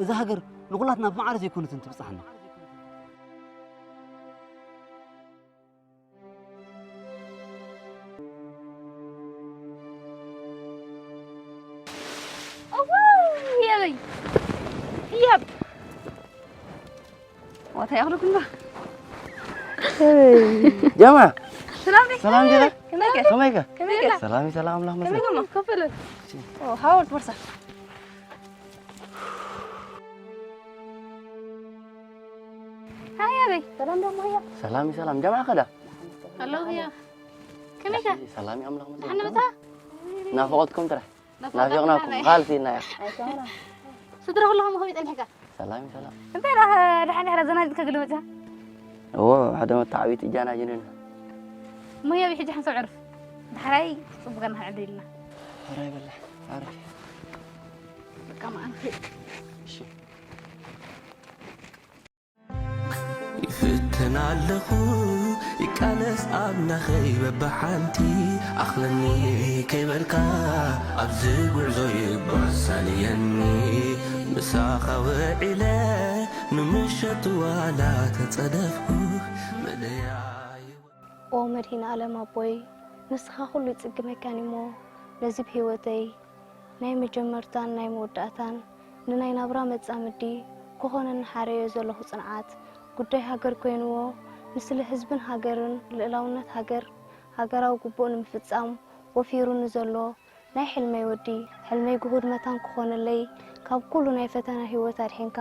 እዛ ሃገር ንኹላትና ብማዕረ ዘይኮነትን ትብጽሓና። እዋይ የበይ ህያብ ዋታ ያኽልኩምና። ጀማ ሰላም ነሽ? ሰላም ጀማ ከመይ ከ? ከመይ ከ ከመይ ከ? ሰላም ሰላም ኣምላኽ መስገን ከመይ ከ? ከፈለ። ኦ ሃወል ቦርሳ። ሃይ ኣበይ? ሰላም ደሞ ህያብ። ሰላም ሰላም ጀማ ከዳ ኣለኹ ህያብ። ከመይ ከ? ሰላም ኣምላኽ መስገን ደሓን መጻ? ናፍቖትኩም ጥራሕ ናፊቕናኩም ካልሲ ኢልና እያ ስድራ ኩልኹም ከመይ ጸኒሕካ? ሰላም ሰላም እንታይ ደኣ ደሓን ኢኻ ዘናዲድካ ግልምታ? እዎ ሓደ መተዓቢት እጃና ጅንና እሞ ህያብ ሕጂ ሓንሳብ ዕርፍ። ዳሕራይ ጽቡቕ ገና ክንዕድል ኢልና። ሕራይ በላ ዓረፍ በቃ መዓልቲ። እሺ ይፍትን ኣለኹ ይቃለስ ኣብ ናኸይ በብሓንቲ ኣኽለኒ ከይበልካ ኣብዚ ጉዕዞ ይጓሳልየኒ ምሳኻ ውዒለ ንምሸት ዋላ ተጸደፍኩ መለያ ኦ መድሂን ኣለም ኣቦይ ንስኻ ኩሉ ይጽግመካን እሞ ነዚ ብህይወተይ ናይ መጀመርታን ናይ መወዳእታን ንናይ ናብራ መጻምዲ ክኾነኒ ሓረዮ ዘለኹ ጽንዓት ጉዳይ ሃገር ኮይንዎ ንስለ ህዝብን ሃገርን ልእላውነት ሃገር ሃገራዊ ግቡእ ንምፍጻም ወፊሩኒ ዘሎ ናይ ሕልመይ ወዲ ሕልመይ ግሁድ መታን ክኾነለይ ካብ ኩሉ ናይ ፈተና ህይወት ኣድሒንካ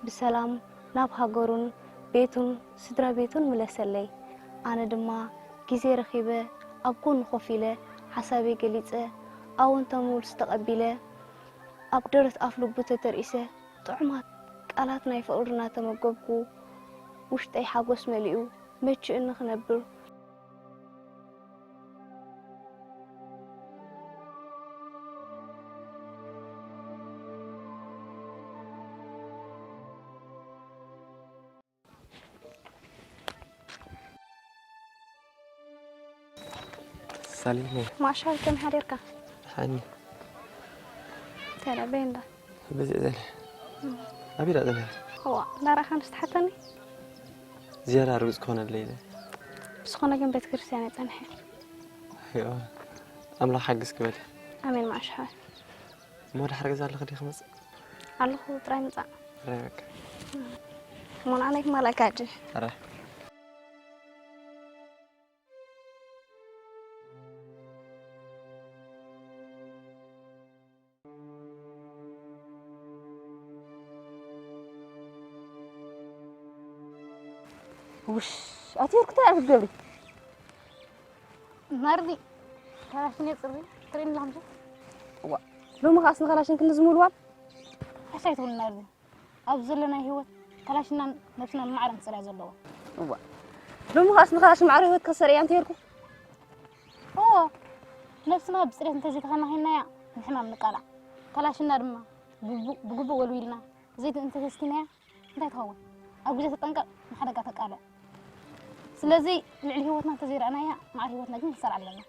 ብሰላም ናብ ሃገሩን ቤቱን ስድራ ቤቱን ምለሰለይ። ኣነ ድማ ግዜ ረኺበ ኣብ ጎኑ ኮፍ ኢለ ሓሳበይ ገሊጸ ኣወንታዊ መልሱ ተቐቢለ ኣብ ደረት ኣፍ ልቡ ተተርኢሰ ጥዑማት ቃላት ናይ ፍቕሪ እናተመገብኩ ውሽጠይ ሓጎስ መሊኡ መችኡኒ ክነብር ሳሊም ማሻል ከም ሓዲርካ ሓኒ ተረበይ እንዳ ብዚ ዘለ ኣቢዳ ዘለ ዋ ዳራኻ ንስተሓተኒ ዝያዳ ርጉፅ ክኾነለይ ኢለ ብዝኾነ ግን ቤተ ክርስቲያን የጸንሐ ዮ ኣምላኽ ሓግዝ ክበል ኣሜን ማሻል እሞ ድሓር ገዛ ኣለኽ ዲ ክመፅእ ኣለኹ ጥራይ ምጻእ ራይ በቃ እሞ ንዓናይ ክማላካ ሕጂ ኧረ ውሽ ኣቲ ርክታ ክትገብሪ ናርዲ ካላሽን የጽሪ ትሪን ላምጂ ሎሚ ከኣስ ንኻላሽን ክንዲ ዝምልዋል ሓሻይ ትብል ናርዲ ኣብ ዘለና ህይወት ካላሽና ነብስና ማዕረ ምጽራይ ዘለዎ እዋ ሎሚ ከኣስ ንኻላሽን ማዕረ ህይወት ከሰርያ እንተይርኩ እዎ ነብስና ብጽሬት እንተዘይተኸናኺናያ ንሕማም ንቃላዕ ካላሽና ድማ ብግቡእ ወልዊልና ዘይተሰቲናያ እንታይ ትኸውን ኣብ ግዜ ተጠንቀቕ ንሓደጋ ተቃልዕ ስለዚ ልዕሊ ህይወትና እንተዘይረኣናያ ማዕረ ህይወትና ግን ክንሰርዓ ኣለና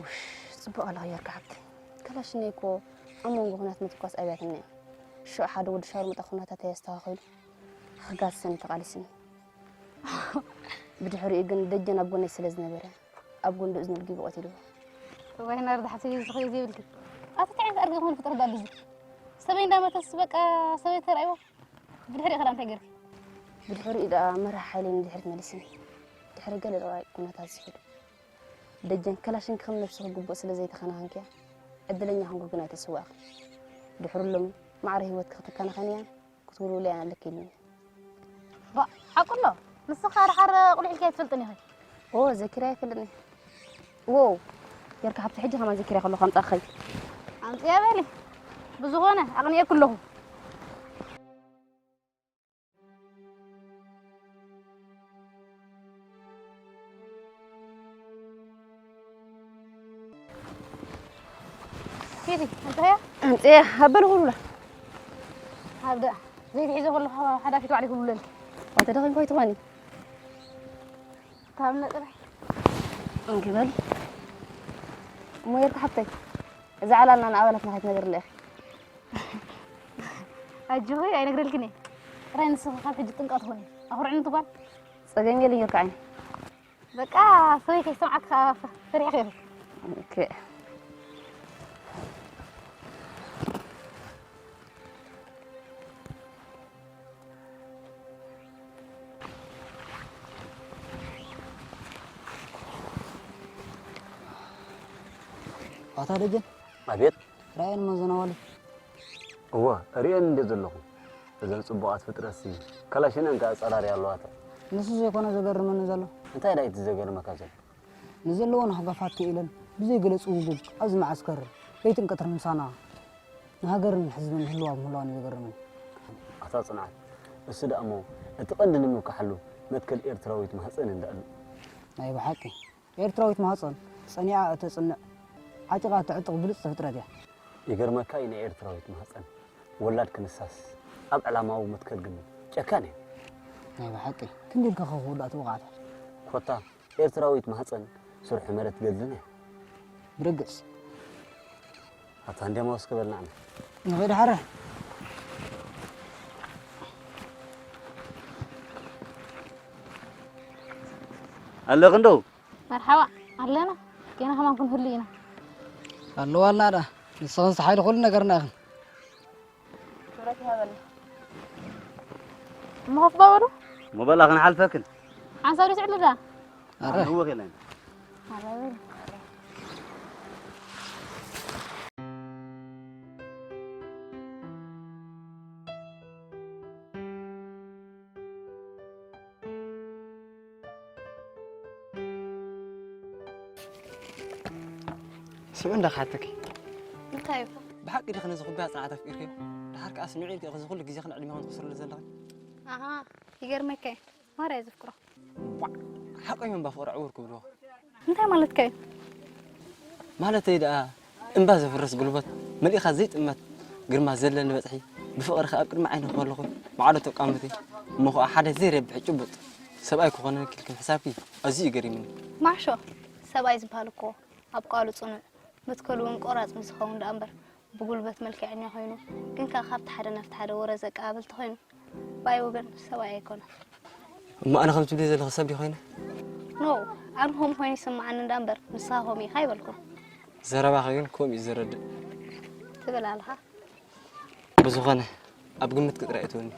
ውሽ ጽቡቕ ኣለኽየርካ ሓብቲ ከላሽነይ እኮ ኣብ መንጎ ኩናት ምትኳስ ኣብያትኒ እያ ሽዑ ሓደ ወዲ ሻርሙጣ ኩነታት ኣስተኻኺሉ ክጋስሰኒ ተቓሊስኒ ብድሕሪኡ ግን ደጀን ኣብ ጎነይ ስለ ዝነበረ ኣብ ጎንዲ እዝኑ ኣልጊቡ ቀቲልዎ ወይ ናርዲ ሓፍተይ ዝኽሪ ዘይብልኪ ኣቲ እንታይ ዓይነት ኣርጊ ክኾን ፍጥረት ዳሉ እዚ ሰበይ እንዳመተስ በቃ ሰበይ ተራእይዎ ብድሕሪ ክዳ እንታይ ገርኪ ብድሕሪኡ ደኣ መራሕ ሓይለይ ንድሕሪት መሊስኒ ድሕሪ ገለ ደቓይቕ ኩነታት ዝሒዱ ደጀን ከላሽን ክኽም ነብስኺ ግቡእ ስለ ዘይተኸናኸንክያ ዕድለኛ ኾንኩ ግን ኣይተስዋእኺ ድሕሩ ሎሚ ማዕረ ህይወትኪ ክትከናኸንያን ክትውልውልያን ኣለኪ ኢሉኒ ባ ሓቁሎ ንስኻ ደሓር ቁልሕ ኢልካ ኣይትፈልጥን ኢኺ ኦ ዘኪራ ኣይፈልጥኒ ዎ የርካ ሓብቲ ሕጂ ከማን ዘኪራ ከለኹ ኣምጻ ኸይ ኣምጽያ በሊ ብዝኾነ ኣቕንየ ኩለኹ ሂዲ ኣምጽያ ኣምጽያ ሃበል ሁሉላ ሃብዳ ዘይትሒዞ ከለኹ ሓዳፊት ባዕሊ ክብለልኪ ዋተ ደኺም ኮይትኾኒ ካብ ነጥራይ እንግበል እሞ የርካ ሓብተይ እዛ ዕላልና ንኣባላትና ከይትነግርለ ኢኺ ኣጆኺ ኣይነግረልክን እየ። ጥራይ ንስኺ ካብ ሕጂ ጥንቃቕ ትኾኒ። ኣኹርዕኒ ትጓል። ጸገም የለን ይርካዕኒ። በቃ ሰበይ ከይሰምዓካ ፈሪሕኺ ኢኺ። ኦኬ። ኣታ ደጀን። ኣቤት። ራእየን መዘናዋሊ። እወ፣ እሪኤን እንደ ዘለኹ። እዘን ጽቡቓት ፍጥረትሲ፣ ከላሽነን ከኣ ጸራሪ ኣለዋታ። ንሱ ዘይኮነ ዘገርመኒ ዘሎ። እንታይ ደኣ እቲ ዘገርመካ ዘሎ? ንዘለወን ሃጓፋት ክኢለን፣ ብዘይ ገለ ጽውጉግ ኣብዚ መዓስከር ለይትን ቀትርን ምሳና ንሃገርን ንሕዝብን ህልዋ ምህልዋን እዩ ዘገርመኒ። ኣታ ጽንዓት፣ እሱ ደኣ እሞ እቲ ቀንዲ ንምብካሓሉ መትከል ኤርትራዊት ማህጸን እንዳኣሉ። ናይ ብሓቂ፣ ኤርትራዊት ማህጸን ጸኒዓ እተጽንዕ፣ ዓጢቓ እተዕጥቕ ብልጽቲ ፍጥረት እያ። ይገርመካ እዩ ናይ ኤርትራዊት ማህጸን ወላድ ክንሳስ፣ ኣብ ዕላማዊ መትከል ግን ጨካን እዩ። ናይ ብሓቂ፣ ክንደይ ኢልካ ከ ክውዳእ ትብቓዓታ? ኮታ ኤርትራዊት ማህጸን ስርሑ መረት ገዝን እያ። ብርግጽ። ኣታ እንዲያማ ወስከ በልናዕና። ንኸይድ ሓረ። ኣለኽ እንዶ? መርሓባ፣ ኣለና። ጌና ከማን ክንህሉ ኢና። ኣለዋ ኣለና ዳ። ንስኽን ሓይሊ ኩሉ ነገርና ኢኽን። ክብረት ይሃበልና። እሞ ኮፍ በሉ። እሞ በላ ክንሓልፈክን። ሓንሳብ ደስ ዕሉ ዳ? ኣረ። ንህወኽ የለን። ኣረ በሉ። ስዑ እንዳ ክሓተኪ። እንታይ እዩ? ብሓቂ ዲኺ ነዚ ኩባያ ጽንዓት ኣፍቂርክዮ? ደሓር ከኣ ስምዒ ኢልኪ እዚ ኩሉ ግዜኽን ዕድሜኽን ትኽስርሉ ዘለኺ? ኣሃ፣ ይገርመካ እዩ። ማራ እየ ዘፍቅሮ። ዋዕ! ሓቆም እዮም እባ ፍቕሪ ዕውር ክብልዎ። እንታይ ማለትካ እዩ? ማለተይ ደኣ እምባ ዘፍርስ ጉልበት መሊእኻ ዘይጥመት ግርማ ዘለኒ በጽሒ ብፍቕርኺ ኣብ ቅድሚ ዓይኒ ከለኹ ማዕዶ ተቋምቲ እሞ ኸኣ ሓደ ዘይረብሕ ጭቡጥ ሰብኣይ ክኾነልኪ ኢልኪ ምሕሳብኪ ኣዝዩ እዩ ገሪሙኒ። ማሾ ሰብኣይ ዝበሃል እኮ ኣብ ቃሉ ጽኑዕ መትከሉ እውን ቆራጽ ምስ ዝኸውን ደኣ እምበር ብጉልበት መልክዐኛ ኮይኑ ግን ከኣ ካብቲ ሓደ ናብቲ ሓደ ወረ ዘቀባብል ተኾይኑ ብኣይ ወገን ሰብኣይ ኣይኮነን። እሞ ኣነ ከም ትብልዮ ዘለኺ ሰብ ድየ ኮይነ? ኖ፣ ኣነ ከምኡ ኮይኑ ይስምዓኒ እንዳ እምበር ንስኻ ከምኡ ኢኻ ኣይበልኩን። ዘረባኺ ግን ከምኡ እዩ ዘረድእ። ትብል ኣለኻ። ብዝኾነ ኣብ ግምትኪ ጥራይ እተውኒ።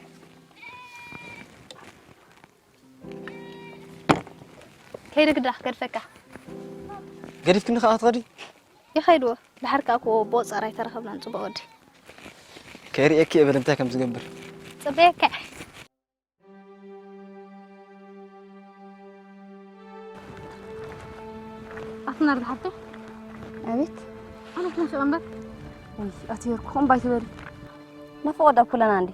ከይደ ግዳ ክገድፈካ። ገዲፍክኒ ከኣ ክትኸዲ? ይኸይድዎ። ድሓር ከኣ እኮ ብቆጸራ ኣይተራኸብናን ጽቡቕ ወዲ። ከይርእየኪ እየ በለ እንታይ ከም ዝገብር። ጽበየካ። ኣስመር ዝሓፍተይ። ኣቤት። ኣነ ክመጽእ እምበር። ወይ ኣቲ ሄርኩ፣ እምባ ኣይትበሊ። ናፍቖት ኣብ ኩለና እንዴ?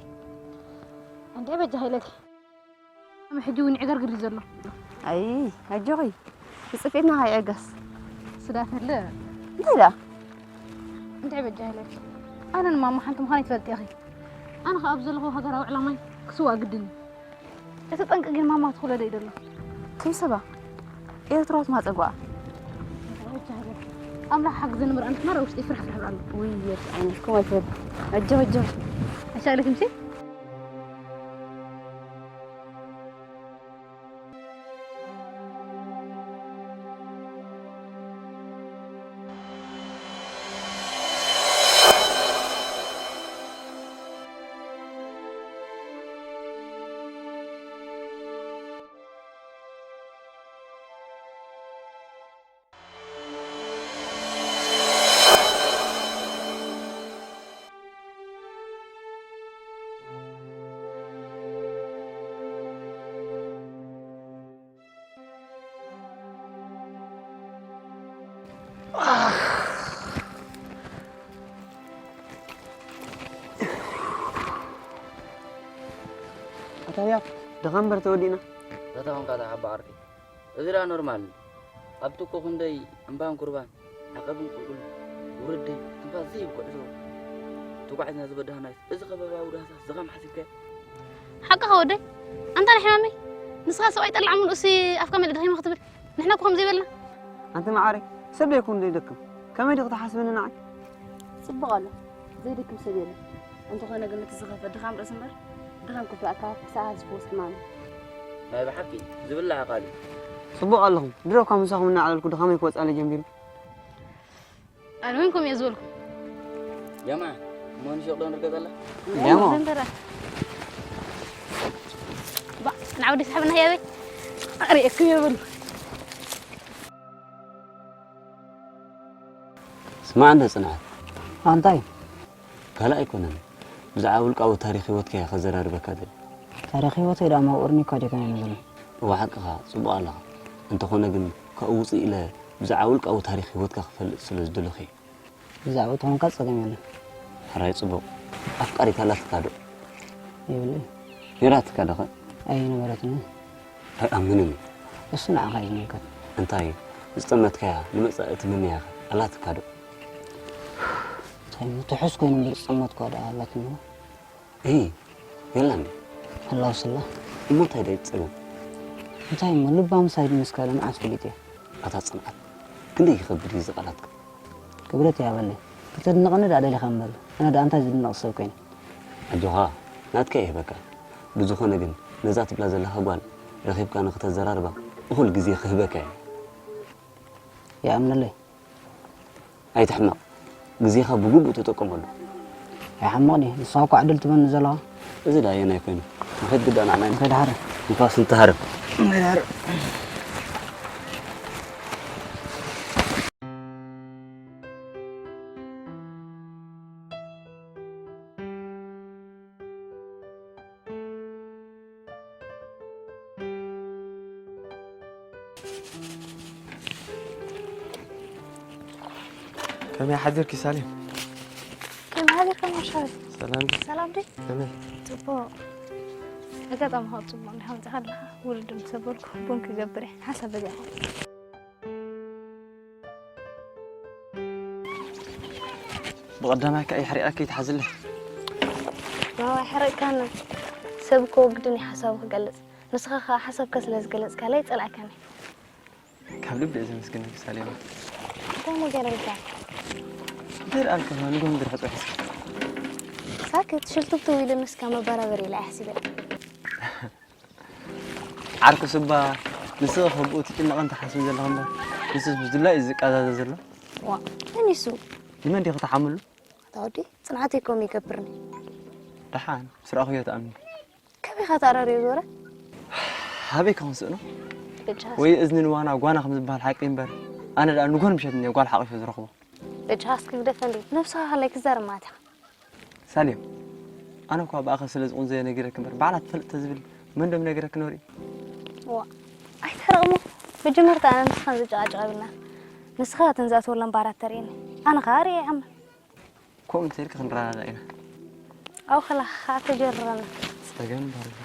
እንዴ በጃ ሃይለኪ። ኣመ ሕጂ እውን ይዕገርግር እዩ ዘሎ። ኣይ፣ ኣጆኺ። ንጽፌትና ሃይ ዕጋስ። ስዳት ኣለ። እንታይ ደኣ? እንታይ በጃ ሃይለኪ። ኣነ ንማማ ሓንቲ ምዃነይ ትፈልጢ ኢኺ። ኣነ ኸኣ ኣብ ዘለኹ ሃገራዊ ዕላማይ ክስዋእ ግድን እዩ። እቲ ጠንቂ ግን ማማ ትኹለደ እዩ ዘሎ። ከይሰባ ኤርትራዊት ማጸጓ። ኣምላኽ ሓግዘኒ ምርኣን ትማራ ውሽጢ ፍርሕ ፍርሕ ኣሎ። ውይ የት ዓይነትኩም ኣይትበል። ኣጀው ኣጀው። ኣሻለክ ምሽ? ኣታ ህያብ፣ ድኻ እምበር ተወዲእና። ተተኾንካ እታ ሓባ ዓርኪ። እዚ ደኣ ኖርማል። ኣብቲ እኮ ክንደይ እምባን ኩርባን፣ ዓቐብን ቁልቁልን፣ ውርዲ፣ ትንፋስ ዘይብሉ ጉዕዞ ተጓዒዝና ዝበዳህናዮስ፣ እዚ ከባብያዊ ዳህሳስ ዝኸም ሓሲብካዮ? ሓቅኻ ወደይ። ኣንታ ናይ ሕማመይ። ንስኻ ሰብኣይ ጠላዕ ምሉእሲ ኣፍካ መሊእ ደኺመ ክትብል። ንሕና እኮ ከምዚ ይበልና። ኣንቲ መዓረይ፣ ሰብ ደይኮን ዘይደክም። ከመይ ዲኺ ትሓስብኒ ንዓይ? ጽቡቕ ኣሎ። ዘይደክም ሰብ የለን። እንተኾነ ግን እቲ ዝኸፍእ ድኻም ርእሲ እምበር ድኻም ክፍላእካ ክሳብ ዝፍወስ ሕማም እዩ። ናይ ብሓቂ ዝብላዕ ቃል እዩ። ጽቡቕ ኣለኹም። ድሮ ካብ ምሳኹም እናዕለልኩ ድኻመይ ክወጽኣለይ ጀሚሩ። ኣነ እውን ከምኡ እየ ዝበልኩ። የማ፣ እሞ ንሸቕ ዶ ንርገጽ ኣላ? ደሞ። ዘንበራ። ባ፣ ንዓ ወዲ ሰሓብና ህያበይ። ኣርእየኩም እየ በሉ። ስማዕ እንደ ጽንዓት። ኣንታይ? ካልእ ኣይኮነን። ብዛዕባ ውልቃዊ ታሪኽ ህይወትካ እየ ከዘራርበካ ደሊ። ታሪኽ ህይወተይ ደኣ ማብ ኦርኒካ ዲኻ እየ ዘሎ? እወ ሓቅኻ፣ ጽቡቕ ኣለኻ። እንተኾነ ግን ካብኡ ውጽእ ኢለ ብዛዕባ ውልቃዊ ታሪኽ ህይወትካ ክፈልጥ ስለ ዝደለኹ እየ። ብዛዕባ ተኾንካ ጸገም የለን። ሕራይ ጽቡቕ። ኣፍቃሪት ኣላትካ ዶ? የብለይ። ነይራትካ ዶ ኸ? ኣይነበረትኒ። ኣይኣምንን እየ። እሱ ንዓኻ እዩ ዝምልከት። እንታይ ዝጠመትካያ ንመጻኢ ትምነያ ኸ ኣላትካ ዶ? እንታይ እሞ ትሑዝ ኮይኑ እምበር ዝጠመትኳ ደኣ ኣላትኒ። እይ፣ የላን ድዩ? ኣላውስላ። እሞ እንታይ ደይ ትጸገም? እንታይ እሞ ልባም ሳይድ ምስ ካልእ መዓት ፈሊጥ እየ። ኣታ ጽንዓት፣ ክንደይ ይኸብድ እዩ እዚ ቃላትካ። ክብደት ይሃበለይ። ከተድንቐኒ ደኣ ደሊኻ እምበር፣ ኣነ ደኣ እንታይ ዝድነቕ ሰብ ኮይነ? ኣጆኻ፣ ናትካ ይህበካ። ብዝኾነ ግን ነዛ ትብላ ዘለኻ ጓል ረኺብካ ንኽተዘራርባ እኹል ግዜ ክህበካ እየ። ይኣምነለይ። ኣይትሕመቕ፣ ግዜኻ ብግቡእ ተጠቀመሉ። ኣይሓመቕን እየ፣ ንስኻ እኳ ዕድል ትበኒ ዘለኻ። እዚ ደኣ ኣየናይ ኮይኑ? ንኸይድ ግዳ ንዓና ኢና። ንኸይድ ሓረ። ንፋስ ንተሃረብ። ንኸይድ ሓረ። ከመይ ሓዲርኪ ሳሌም? ከመይ ሓዲርካ ማሻል? ሰላም ድዩ? ሰላም ድዩ? ከመይ? ጽቡቕ። ኣጋጣሚ ኸኣ ጽቡቕ እንዲኻ መጺኻ ኣለኻ። ውርድ ምስ ኣበልኩ ቡን ክገብር እየ። ሓሳብ በዚኣ ኸኣ። ብቐዳማይ ከኣ የሕሪቐኪ ይትሓዝለይ። ዋው፣ ኣይሕረቕካን። ሰብ እኮ ግድን እዩ ሓሳቡ ክገልጽ። ንስኻ ኸኣ ሓሳብካ ስለ ዝገለጽካለይ ኣይጸላእካን እየ። ካብ ልቢ እየ ዘመስግነኪ ሳሌማ። እንታይ እሞ ገይረልካ? እንታይ ደኣ ኣልካ ንጎም ድርሐ ጽሒስኪ? ሳክት ሽልትብትው ኢሉኒ እስከ መበራበሪ ኢለ እየ ሓሲበ። ዓርኩ ስባ፣ ንስኺ ከብኡ ትጭነቕን ትሓስብን ዘለኺ እምበር፣ ንሱስ ብድላዩ እዩ ዝቃዛዘ ዘሎ። ዋእ፣ መን እዩ እሱ? ንመን ዲኺ ትሓምሉ? ኣታ ወዲ፣ ጽንዓተይ ከምኡ ይገብርኒ። ደሓን፣ ምስ ረኣኹዮ ትኣምኒ። ከመይ ኢኻ ተኣራርዮ ዞረ? ሃበይ ክኾን ስእኖ? በጃኻ ወይ እዝኒ ንዋና ጓና ከም ዝበሃል ሓቂ እምበር፣ ኣነ ደኣ ንጎን ምሸት እኒኦ ጓል ሓቒፈ ዝረኽቦ። በጃኻ እስኪ ግደፈ እንዴ፣ ነብስኻ ከላይ ክዛረብ ማለት ኢኻ። ሳሌም፣ ኣነ እኳ ብኣኸ ስለ ዝቑንዘየ ነጊረኪ እምበር፣ ባዕላ ትፈልጥ ተዝብል መን ዶ ምነገረኪ ኖሪ? ዋ፣ ኣይትሕረቕ እሞ። መጀመርታ ኣነ ንስኻን ዝጨቓጨቕ የብልና። ንስኻ እተን ዝኣተወለን ባራት ተርእየኒ። ኣነ ኸኣ ርእየ ይኣምን። ከምኡ እንተኢልኪ ክንረዳዳእ ኢና። ኣው ኸላ ኸኣ ተጀርረና። ጸገም ባርዚ።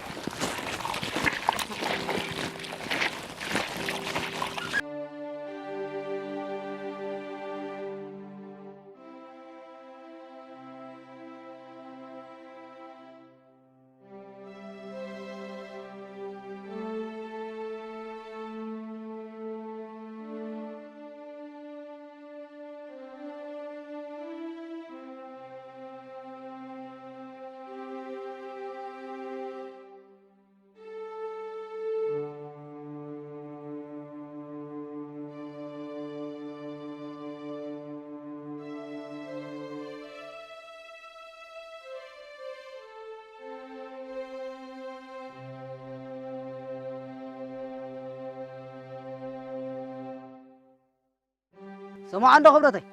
ስማዕ እንዶ ክብረተይ።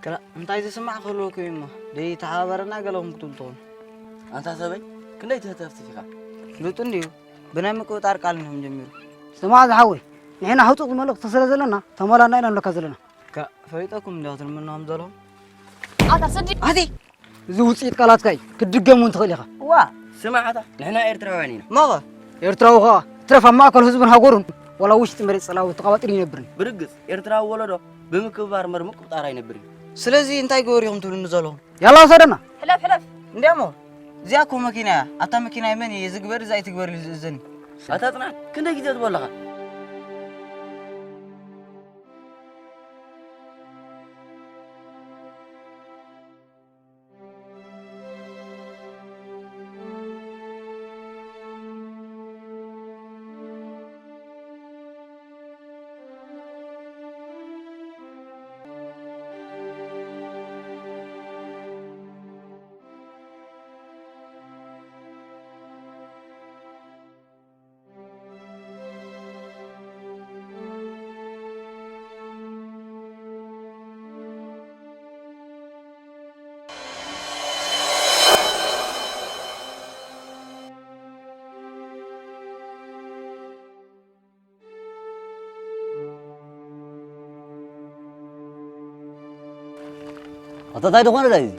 ክላ-፣ እንታይ ዝስማዕ ክህልወኩም እዩ እሞ? ደይተሓባበረና ገለኹም ክትብሉ ትኾኑ። ኣንታ ሰበይ፣ ክንደይ ትህተፍትፍ ኢኻ? ፍሉጥ እንድዩ። ብናይ ምቅብጣር ቃል እንዲኹም ጀሚሩ። ስማዕ ዝሓወይ፣ ንሕና ህጹጽ መልእኽቲ ስለ ዘለና፣ ተመላና ኢና ንብለካ ዘለና። ከ-፣ ፈሊጠኩም እንዲኹም ትልምንዎም ዘለኹም? ኣታ ስዲ! ኣቲ! እዚ ውጽኢት ቃላትካ እዩ። ክትድገም እውን ትኽእል ኢኻ። ዋ፣ ስማዕ ኣታ፣ ንሕና ኤርትራውያን ኢና። እሞ ኸ? ኤርትራዊ ኸኣ ትረፍ ኣብ ማእከል ህዝቡን ሃገሩን፣ ዋላ ውሽጢ መሬት ጸላዊ ተቐባጢሩ ይነብርን። ብርግጽ፣ ኤርትራዊ ወለዶ ብምክብባር እምበር ምቁብጣር ኣይነብርን። ስለዚ እንታይ ግበሩ ኢኹም ትብሉኒ ዘለኹም? ያላ ውሰደና። ሕለፍ፣ ሕለፍ። እንድያሞ፣ እዚኣ እኮ መኪና እያ። ኣታ መኪና መን እዩ ዝግበር፣ እዚ ኣይትግበር ኢሉ ዝእዘኒ። ኣታ ጽናት፣ ክንደይ ግዜ ትብሎ ኣለኻ? ኣታ እንታይ ዝኾነ ዳይ እዚ?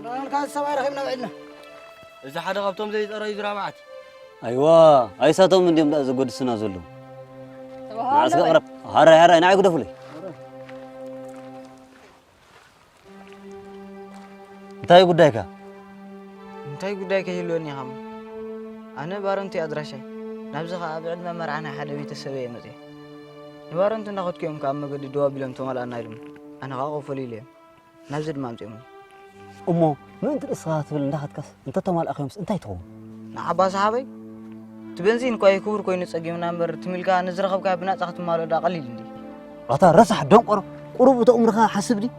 ንዓልካ ሰብኣይ ረኺብና ውዒልና። እዚ ሓደ ካብቶም ዘይጸረዩ ዝራብዓት። ኣይዋ፣ ኣይሳቶም እንዲዮም ደኣ ዘጎድስና ዘለዉ። ተባሃሉ ንዓስከ በል። ቅረብ። ሃራይ፣ ሃራይ፣ ንዓይ ግደፉለይ። እንታይ ጉዳይካ? እንታይ ጉዳይ ከይህልወኒ ኢኻ እሞ? ኣነ ባረንቱ እዩ ኣድራሻይ። ናብዚ ኸኣ ኣብ ዕድመ መርዓ ናይ ሓደ ቤተሰበይ እየ መጺኤ። ንባረንቱ እንዳኸድኩ እዮም ከኣ ኣብ መገዲ ደው ኣቢሎም ተማልኣና ኢሎም። ኣነ ኸኣ ኮፈሉ ኢለ እየ። ናብዚ ድማ ኣምጺኦምኒ። እሞ ምእንቲ ንስኻ ክትብል እንዳኸድካስ እንተተማልኣኽዮምስ እንታይ ትኸውን? ንዓባ ሰሓበይ፣ እቲ በንዚን እኳ እዩ ክቡር ኮይኑ ጸጊምና እምበር፣ ትም ኢልካ ንዝረኸብካዮ ብናጻ ክትማልኦ ደኣ ቀሊል እንድዩ። ኣታ ረሳሕ ደንቆሮ፣ ቁሩብ እቲ እምርኻ ሓስብ ድዩ?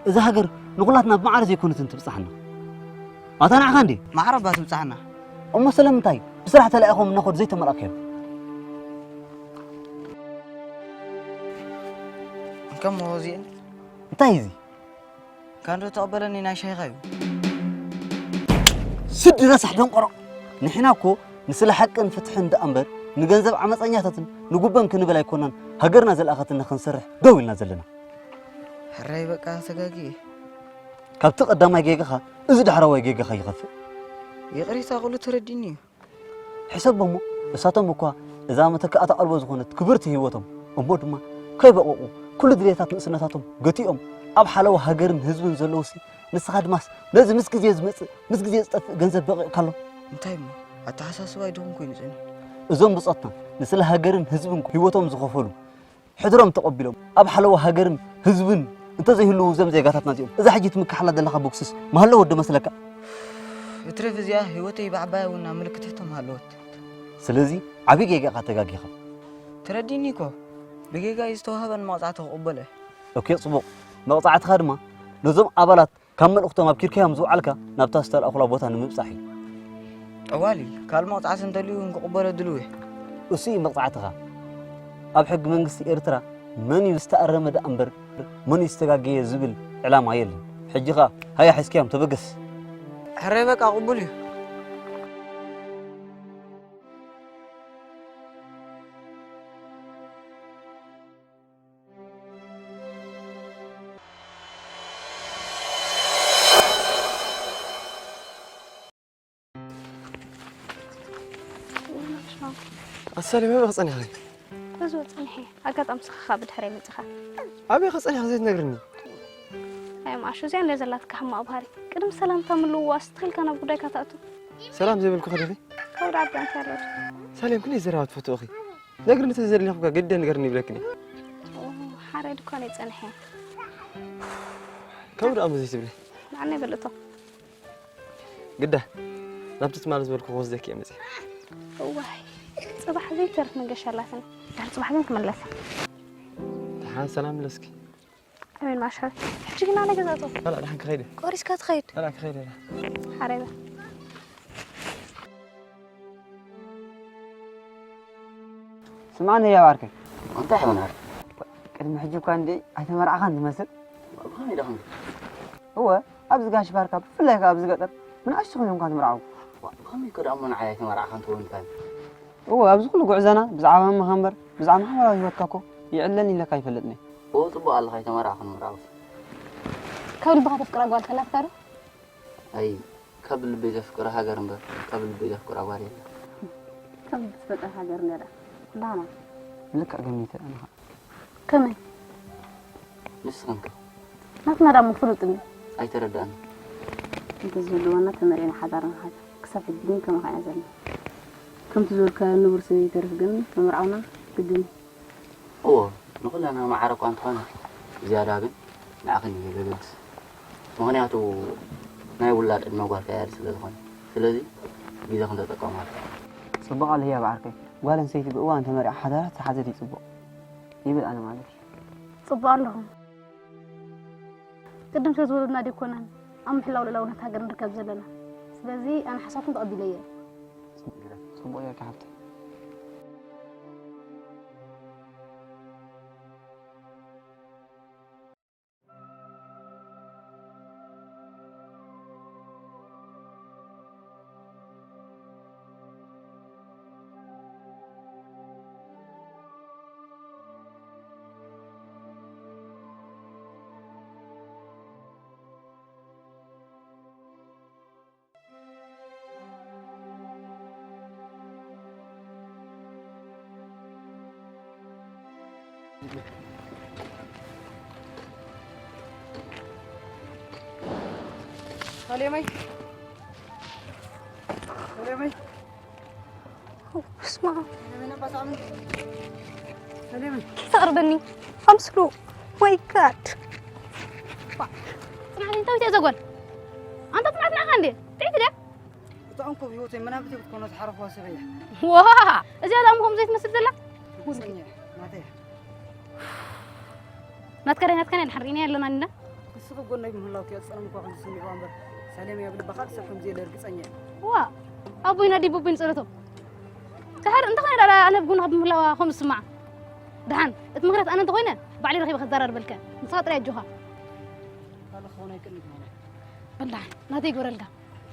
እዛ ሃገር ንኹላትና ብማዕረ ዘይኮነትን ትብጻሕና። ኣታ ንዓኻ እንዴ? ማዕረ እባ ትብጻሕና። እሞ ስለምንታይ ብስራሕ ተላኢኾም እናኸዱ ዘይተመልኣኽዮም? እንከሞ እዚአን እንታይ እዩ እዚ? ካንዶ ተቐበለኒ ናይ ሻሂኻ እዩ። ስዲ ረሳሕ ደንቆሮ። ንሕና እኮ ንስለ ሓቅን ፍትሕን ደኣ እምበር ንገንዘብ ዓመፀኛታትን ንጉቦን ክንብል ኣይኮናን ሃገርና ዘልኣኸትና ክንሰርሕ ደው ኢልና ዘለና። ሕራይ በቃ ተጋግየ። ካብቲ ቀዳማይ ጌጋኻ እዚ ዳሕራዋይ ጌጋኻ ይኸፍእ። ይቕሬታ ኩሉ ተረዲኒ እዩ። ሕሰቦ እሞ እሳቶም እኳ እዛ መተካእታ ኣልቦ ዝኾነት ክብርቲ ህይወቶም እሞ ድማ ከይበቐቑ ኩሉ ድሌታት ንእስነታቶም ገቲኦም ኣብ ሓለዋ ሃገርን ህዝብን ዘለውሲ ንስኻ ድማስ ነዚ ምስ ግዜ ዝመጽእ ምስ ግዜ ዝጠፍእ ገንዘብ በቒቕካሎም። እንታይ እሞ ኣተሓሳስባይ ድኹም ኮይኑ ጸኒሑ። እዞም ብጾትና ንስለ ሃገርን ህዝብን ህይወቶም ዝኸፈሉ ሕድሮም ተቐቢሎም ኣብ ሓለዋ ሃገርን ህዝብን እንተዘይህልዉ እዞም ዜጋታትና እዚኦም እዛ ሕጂ ትምክሓላ ዘለኻ ቦክስስ መሃለወት ዶ መስለካ? እትረፍ እዚኣ ህይወተይ ብዓባያ እውን ኣብ ምልክት ሕቶ መሃለወት። ስለዚ ዓብዪ ጌጋ ኢኻ ተጋጊኻ። ተረዲእኒ እኮ። ብጌጋይ ዝተዋህበኒ መቕጻዕቲ ክቕበሎ እየ። ኦኬ፣ ጽቡቕ። መቕጻዕትኻ ድማ ነዞም ኣባላት ካብ መልእኽቶም ኣብ ኪርካዮም ዝውዓልካ ናብታ ዝተልኣኹላ ቦታ ንምብጻሕ እዩ። ጠዋሊ፣ ካልእ መቕጻዕቲ እንተልዩ እውን ክቕበሎ ድልው እየ። እሱ እዩ መቕጻዕትኻ። ኣብ ሕጊ መንግስቲ ኤርትራ መን እዩ ዝተኣረመ ደኣ እምበር መን እዩ ዝተጋገየ ዝብል ዕላማ የለን። ሕጂ ኸኣ ሃያ ሒዝካዮም ተበገስ። ሕራይ በቃ ቅቡል እዩ። ኣሳሊ መበ ክጸኒኻ? እዚ ጸኒሐ ኣጋጣሚ ስኻኻ ብድሕረይ መጺኻ። ኣበይ ከጸኒኻ ዘይትነግርኒ? ኣይ ማሹ እዚኣ እንደ ዘላትካ ሕማቕ ባህሪ። ቅድሚ ሰላምታ ምልውዋስ ትኽልካ ናብ ጉዳይካ ትኣቱ። ሰላም ዘይብልኩ ከደኺ? ካብ ደኣ ብጋንት ያለድ። ሳሌም ክንደይ ዘረባ ትፈትዎ እኺ? ነግርኒ ተዘደሊኹ እኳ ግደ ንገርኒ ይብለክኒ። ኦ፣ ሓራይ ድኳን እየ ጸኒሐ። ካብ ደኣ እሞ ዘይትብሊ? ንዓና ይበልእቶ። ግዳ ናብቲ ትማሊ ዝበልኩ ክወስደኪ እየ መፅእ። እዋይ፣ ፅባሕ ዘይተርፍ መገሻ ኣላትኒ። ድሕሪ ፅባሕ ግን ክምለስ። ደሓን ሰላም ምለስኪ። ኣሜን ማሻ። ሕጂ ግና ነገ ዘእቶ። ላላ ደሓን ክኸይድ እየ። ቆሪስካ ትኸይድ። ላላ ክኸይድ እየ። ሓረበ። ስምዓኒ ህያብ ዓርከይ። እንታይ ሓውና? ቅድሚ ሕጂ እኳ እንዲ ኣይተመርዓኻን ትመስል። ብኸመይ ደኣ? እወ፣ ኣብዚ ጋሽ ባርካ፣ ብፍላይ ከኣ ኣብዚ ገጠር፣ ንኣሽቱ ኮይኖም እኳ ትምርዓው። ዋ፣ ብኸመይ እኮ ደኣ እሞ ንዓይ ኣይተመርዓኻን ትብለኒ? እወ፣ ኣብዚ ኩሉ ጉዕዞና ብዛዕባ መኻንበር፣ ብዛዕባ ማሕበራዊ ህይወትካ እኮ ይዕለኒ ኢለካ ኣይፈልጥን እየ። እወ፣ ጽቡቕ ኣለኻ፣ ኣይተመርዓኻን ምርዓው። ካብ ልብኻ ተፍቅራ ጓል ከላትካ ዶ? ኣይ፣ ካብ ልበይ ዘፍቅራ ሃገር እምበር፣ ካብ ልበይ ዘፍቅራ ጓል የለን። ካብ ልቢ ትፈቅር ሃገር እንድያ ደኣ። ኩላና። ልክዕ ገሚተ ኣነ ኸኣ። ከመይ? ንስኽን ከ? ናትና ደኣ እሞ ፍሉጥ እንድዩ። ኣይተረድኣንን። እንተዝህልወና ተመርዒና ሓዳር ንሓዝ። ክሳብ ሕጂ ግን ከማኻ ኢና ዘለና። ከምቲ ዝበልካዮ ንቡር ስለ ዘይተርፍ ግን ምምርዓውና ግድን እዩ። እወ፣ ንኹልና ማዕረ እኳ እንተኾነ፣ ዝያዳ ግን ንዓኽን እዩ ዘገድስ። ምኽንያቱ፣ ናይ ውላድ ዕድመ ጓልካ ይኣሊ ስለ ዝኾነ። ስለዚ፣ ግዜኽን ተጠቀማሉ። ጽቡቕ ኣሎ ህያብ ዓርከይ። ጓል ኣንስተይቲ ብእዋን ተመሪዓ ሓዳራ ተሓዘት እዩ ጽቡቕ። ይብል ኣነ ማለት እዩ። ጽቡቕ ኣለኹም። ቅድም ስለ ዝወለድና ደይኮነን ኣብ ምሕላው ልኡላውነት ሃገር ንርከብ ዘለና። ስለዚ ኣነ ሓሳብኩም ተቐቢለዮ እየ። ጽቡቕ ጌርካ ሓፍተይ። ሰሌመይ፣ ሰሌመይ፣ ስማ፣ ሰሌመይ፣ ነባ ሳሚ፣ ሰሌመይ። ተቕርበኒ፣ ኣምስሉ፣ ወይ ጋድ። ጽናዕቲ እንታይ እያ እዛ ጓል? ኣንታ ጽናዕቲ ንዓኻ እንዴ? ጥዕይቲ ድያ? እታ እንኮ ብህይወተይ መናብርተይ ክትኮኖ ዝሓረኽዋ ሰብ እያ። ዋ! እዚኣ ደኣ እሞ ከምኡ ዘይትመስል ዘላ? ትመስለኒ እያ፣ ናተይ እያ። ናትካ ድያ ናትካ ናይ ድሓን ርኢናያ ኣለና ኒና። ንስኺ ጎነይ ብምህላውኪ እያ ዝጸለምኳ ከም ዝስምዕዋ እምበር፣ ሰሌም እያ ብልባ ካልእ ሰብ ከም ዘየለ ርግጸኛ እየ። ዋ! ኣቦይና ድዩ ኣቦይ ንጸሎቶም? ድሓር እንተ ኾነ ደኣ ኣነ ብጎንኻ ብምህላዋ ከም ዝስምዓ። ደሓን፣ እቲ ምኽንያት ኣነ እንተ ኾይነ፣ ባዕለይ ረኺበ ክዛራርበልካ። ንስኻ ጥራይ ኣጆኻ። ካልእ ክኾን ኣይክእልን ይኾነ። በል ደሓን፣ ናተይ ይግበረልካ።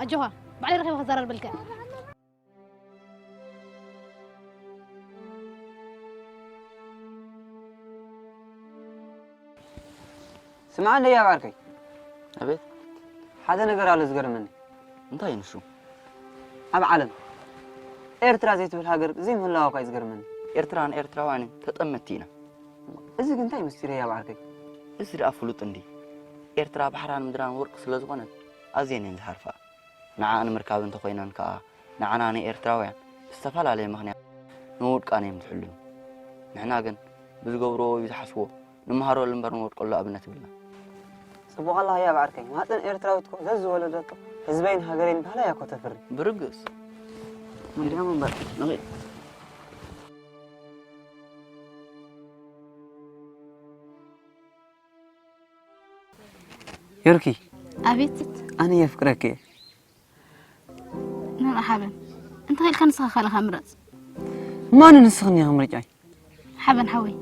ኣጆኻ፣ ባዕለይ ረኺበ ክዛራርበልካ። ስምዓኒ ደያብ ዓርከይ። ኣቤት። ሓደ ነገር ኣሎ ዝገርመኒ። እንታይ ንሱ? ኣብ ዓለም ኤርትራ ዘይትብል ሃገር ዘይምህላዋ እኳ እዩ ዝገርመኒ። ኤርትራን ኤርትራውያንን ተጠመትቲ ኢና። እዚ ግን እንታይ ምስጢር እዩ ኣብ ዓርከይ? እዚ ደኣ ፍሉጥ እንዲ። ኤርትራ ባሕራን ምድራን ወርቂ ስለ ዝኾነት ኣዝየን እየን ዝሃርፋ። ንዓኣ ንምርካብ እንተኾይነን ከኣ ንዓና ንኤርትራውያን ብዝተፈላለየ ምኽንያት ንምውድቃን እዮም ዝሕልኑ። ንሕና ግን ብዝገብርዎ ወይ ብዝሓስብዎ ንመሃረሉ እምበር ንወድቀሉ ኣብነት የብልና። ጽቡቕ ኣላ ህያብ ዓርከይ፣ ማህጸን ኤርትራዊት እኮ ዘዝወለደቶ ህዝበይን ሃገረይን ባህለይ እያ እኮ ተፍሪ። ብርግጽ። ንድያም እምበር ንኺድ። ዮርኪ፣ ኣቤት። ኣነ የፍቅረኪ እየ። ንመን ሓበን? እንተ ኺኢልካ ንስኻ ካልእኻ ምረጽ። ማን ንስኽን ኢኺ ምርጫይ? ሓበን ሓወይ፣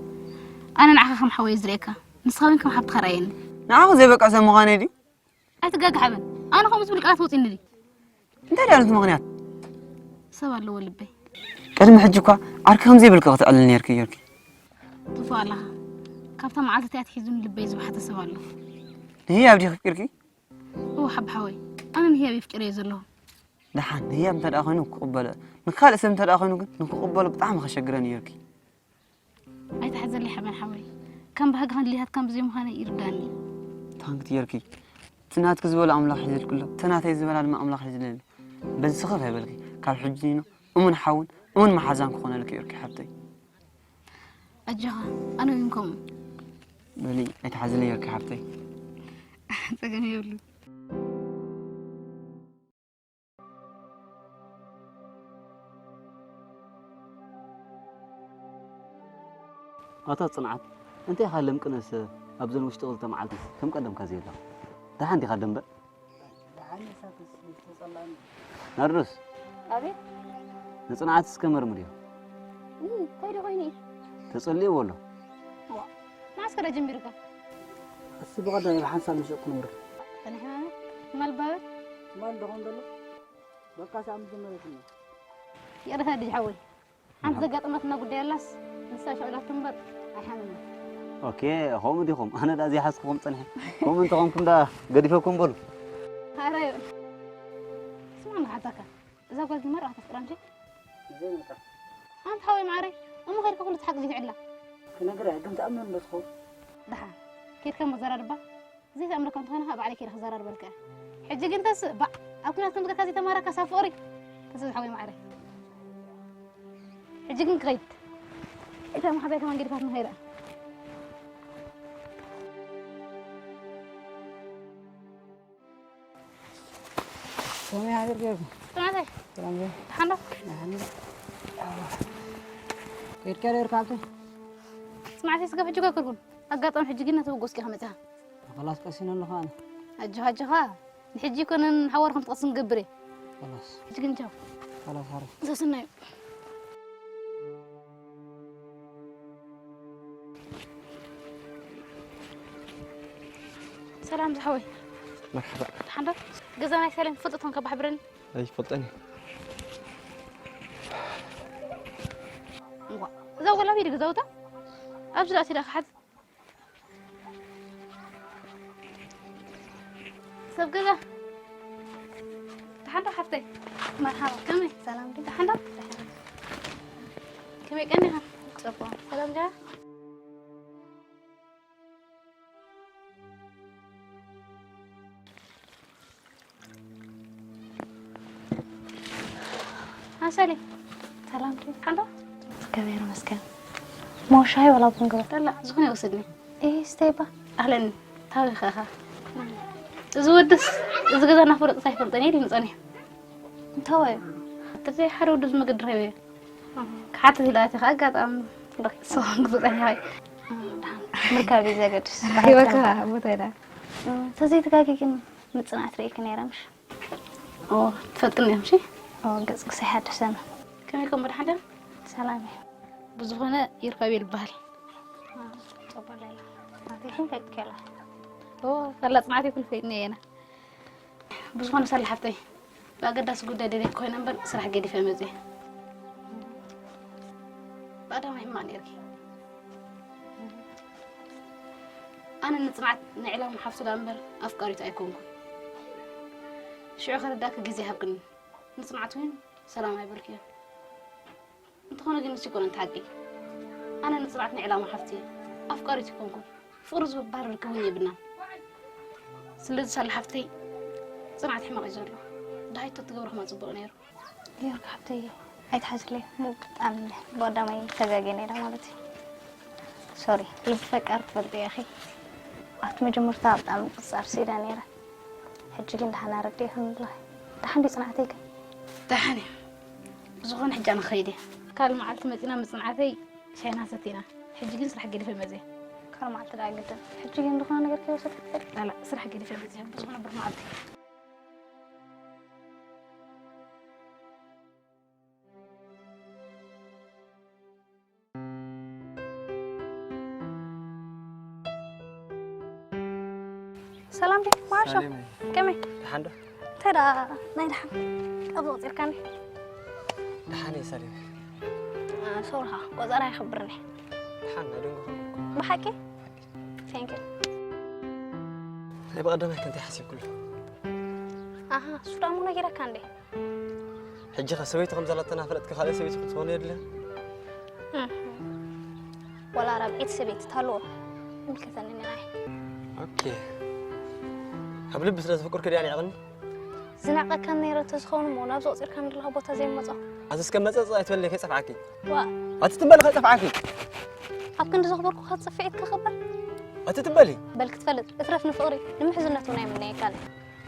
ኣነ ንዓኻ ከም ሓወይ ዝርእየካ፣ ንስኻ እውን ከም ሓብትኻ ርኣየኒ። ንዓኹ ዘይበቅዕ ሰብ ምዃነይ ድዩ? ኣይትጋገ ሓበን፣ ኣነ ከምኡ ዝብል ቃላት ወጺኒ ድዩ? እንታይ ደኣ ነቲ ምኽንያት? ሰብ ኣለዎ ልበይ። ቅድሚ ሕጂ እኳ ዓርኪ ከም ዘይብልኪ ክትዕልል ነይርኪ ዮርኪ። ትፉእ ኣለኻ። ካብታ መዓልቲ ኣትሒዙ ንልበይ ዝወሓጠ ሰብ ኣሎ። ንህያብ ድዩ ኣፍቂርኪ? እወ ሓብ ሓወይ፣ ኣነ ንህያብ የፍቅር እየ ዘለኹ። ደሓን ንህያብ እንተ ደኣ ኮይኑ ክቕበሎ፣ ንካልእ ሰብ እንተ ደኣ ኮይኑ ግን ንክቕበሎ ብጣዕሚ ከሸግረኒ ዮርኪ። ኣይትሓዘለይ ሓበን ሓወይ፣ ከም ባህግኻን ድሌታትካን ብዘይምዃነይ ይርዳኒ። ታንክት ዮርኪ፣ እቲ ናትኪ ዝበሎ ኣምላኽ ይሕዝልኪ ኣሎ፣ እቲ ናተይ ዝበላ ድማ ኣምላኽ ይሕዝለኒ። በዚ ስኽፍ ኣይበልኪ፣ ካብ ሕጂ ኒኖ እሙን ሓውን እሙን መሓዛን ክኾነልኪ ዮርኪ ሓብተይ። ኣጆኻ፣ ኣነ እውን ከምኡ። በሊ ኣይትሓዝለይ ዮርኪ ሓብተይ። ጸገም የብሉን። ኣታ ጽንዓት፣ እንታይ ኢኻ ለምቅነስ ኣብዘን ውሽጢ ክልተ መዓልቲ ከም ቀደምካ ዘይብላ? ደሓን ዲኻ ደምበ? ደሓን እሳትስ ተጸላእኒ። ናርዶስ፣ ኣቤት። ንጽንዓት እስከ መርምርዮ። እ፣ እንታይ ዶ ኮይኑ? ተጸሊእዎ ኣሎ። ዋ፣ መዓስ ከ ጀሚርካ? እሱ ብቐደም ብሓንሳብ ምሸጥኩ ነይሩ። ጸኒሕና ትማል ባበር? ትማል ዶ ኾን ዘሎ? በቃ ሳብ መጀመርያ ይኹን። ይቕረታ ልጅ ሓወይ። ሓንቲ ዘጋጠመትና ጉዳይ ኣላስ፣ ንሳ ሽዑ ላቶ እምበር ኣይሓምምን። ኦኬ፣ ኸምኡ ዲኹም? ኣነ ደኣ ዘይሓዝኩኹም ጸኒሐ። ከምኡ እንተኾንኩም ደኣ ገዲፈኩም በሉ። ኣረ፣ ስማዕ ንሓታካ። እዛ ጓል ግን መርኣ ተፍቅራ እንጂ? ዘይመጣ። ኣንታ ሓወይ ማዓረይ፣ እሞ ኸይድካ ኩሉ እቲ ሓቂ ዘይትዕላ። ክነግራ እያ፣ ግን ትኣምነኒ ዶ ትኸውን? ደሓን፣ ኬድካ እሞ ዘራርባ። ዘይተኣምረካ እንተኾነ ኸኣ ባዕለይ ከይደ ክዘራርበልካ እየ። ሕጂ ግን ተስእ፣ ባዕ፣ ኣብ ኲናት ከም ዝገካ ዘይተማረካ ሳብ ፍቕሪ። ተስእ ዝሓወይ ማዕረ። ሕጂ ግን ክኸይድ። እታ መሓዛይ ከማን ገዲፋትኒ ከይዳ። ከመይ ሓዲርኪ? ጽናተይ። ሰላም ዶ? ደሓን ዶ? ደሓን ዶ? ከይድካ ዶ ርካብቲ? ጽናተይ ስጋብ ሕጂ እኮ ኣይከድኩን። ኣጋጣሚ ሕጂ ግን ነቲ በጎ እስኪ ከመጽኻ። ኸላስ ቀሲነ ኣለኹ ኣነ። ኣጆኻ፣ ኣጆኻ። ንሕጂ ኣይኮነን ሓዋር ከም ትቐስን ገብር እየ። ኸላስ። ሕጂ ግን ቻው። ኸላስ ሓረ። ሰስናዩ። ሰላም ዝሓወይ። መርሓባ። ደሓን ዶ? ገዛ ናይ ሰሌም ትፈልጦ ትኾንካ ባሕብረኒ? ኣይፈልጦን እየ። እንኳ። እዛ ወላ ቢድ ገዛውታ? ኣብዚ ዳኣ ሲዳ ክሓት። ሰብ ገዛ። ደሓን ዶ ሓፍተይ? መርሓባ፣ ከመይ? ሰላም ዶ? ደሓን ዶ? ከመይ ቀኒኻ? ጽቡቕ። ሰላም ዶ? ኣሰሊ ሰላም ድዩ? ሓንዶ ከመይ ይመስገን። ሞሻይ ወላ ቡን ግበር። ጠላ ዝኾነ ይወስድኒ። እይ ስተይባ ኣህለን ታዊ ኸኻ እዚ ወድስ እዚ ገዛ እናፈለጡ ኣይፈልጠን ኢሉ ይምፀኒ። እንተወዩ እቲ ሓደ ወዱ ዝመገድ ረብየ ክሓትት ኢላ እቲ ከዓ ኣጋጣሚ ረኺብሶም ግዝፀኒ ኸ ምርካብ እዩ ዘገድስ። ረኪበካ ቦታ ኢላ ተዘይተጋጊ ግን ምፅናት ርእኪ ነይረ ምሽ? ትፈልጥኒ እዮም ሺ ገፅኪ ሰይሓደሰና። ከመይ ከም መድሓንደም ሰላም እዩ። ብዝኾነ ይርከብ ይልበሃል ፅቡቅ ሌላ ናትሽን ከይጥከላ ከላ ፅናዕት ይኩን ፈይድኒ የና ብዝኾነ ሳላ ሓፍተይ ብኣገዳሲ ጉዳይ ደልየት ኮይነ እምበር ስራሕ ገዲፈ መፅየ ብኣዳማይ ሕማቅ ነርኪ ኣነ ንፅናዕት ንዕላማ ሓፍቱ ዳ እምበር ኣፍቃሪቱ ኣይኮንኩን ሽዑ ከረዳእኪ ግዜ ሃብክኒ ንፅናዕት እውን ሰላም ኣይበልክዮ እንተኾነ ግን ንሱ ይኮነ እቲ ሓቂ ኣነ ንፅናዕት ንዕላማ ሓፍቲ ኣፍቃሪት ይኮንኩን ፍቅሪ ዝበሃል ርክብ እውን የብልናን ስለዚ ሳላ ሓፍተይ ፅናዕት ሕማቅ እዩ ዘሎ ድሃይቶ ትገብሮ ከማ ፅቡቅ ነይሩ ዮርክ ሓብተይ ኣይትሓዝለይ ብጣዕሚ ብቀዳማይ ተጋግየ ነይረ ማለት እዩ ሶሪ ልቢ ፈቃር ትፈልጥ ኢኺ ኣብቲ መጀመርታ ብጣዕሚ ቅፃር ስኢለ ነይረ ሕጂ ግን ደሓን ኣረዲእክን ኣለኺ ደሓን ድዩ ፅናዕተይ ግን ደሓን እዩ ብዝኾነ ሕጂ ኣነ ክኸይድ እየ ካልእ መዓልቲ መፂና ምፅንዓተይ ሻይና ሰቲና ሕጂ ግን ስራሕ ገዲፈ መፅየ ካልእ መዓልቲ ደኣ ግድን ሕጂ ግን ዝኾነ ነገር ከይወሰድኪ ትፈልጥ ላላ ስራሕ ገዲፈ መፅየ ብዝኾነ ብር መዓልቲ ሰላም ዲ ማሾ ከመይ ደሓን ዶ እንታይ ደኣ ናይ ደሓን ኣብዚ ቆፂርካኒ ደሓን እየ ሰሊም ሶርኻ ቆፀራ ይኽብርኒ ደሓን ናይ ደንጎ ብሓቂ thank you ናይ ብቐደማይ ከምታይ ሓሲብኩሉ ኣሃ እሱ ደሞ ነጊረካ እንዴ ሕጂ ኸ ሰበይቲ ከም ዘላተና ፈለጥኪ ካልእ ሰበይቲ ክትኾኑ የድልያ ወላ ራብዒት ሰበይቲ ታልዎ ይምልከተኒ ናይ ኦኬ ካብ ልቢ ስለ ዝፍቅርኪ ድያ ንዕቕኒ ዝናቀካ ነይረ እንተዝኸውን እሞ ናብዚ ቆፂርካ ንድለኻ ቦታ ዘይመፆ ኣዚ እስከ መፀፅ ኣይትበልኒ ከይፀፍዓኪ ዋ ኣቲ ትበሊ ከይፀፍዓኪ ኣብ ክንዲ ዘኽበርኩ ክትፅፍዒት ክኽበር ኣቲ ትበሊ በል ክትፈልጥ እትረፍ ንፍቕሪ ንምሕዝነት እውን ኣይምነየካን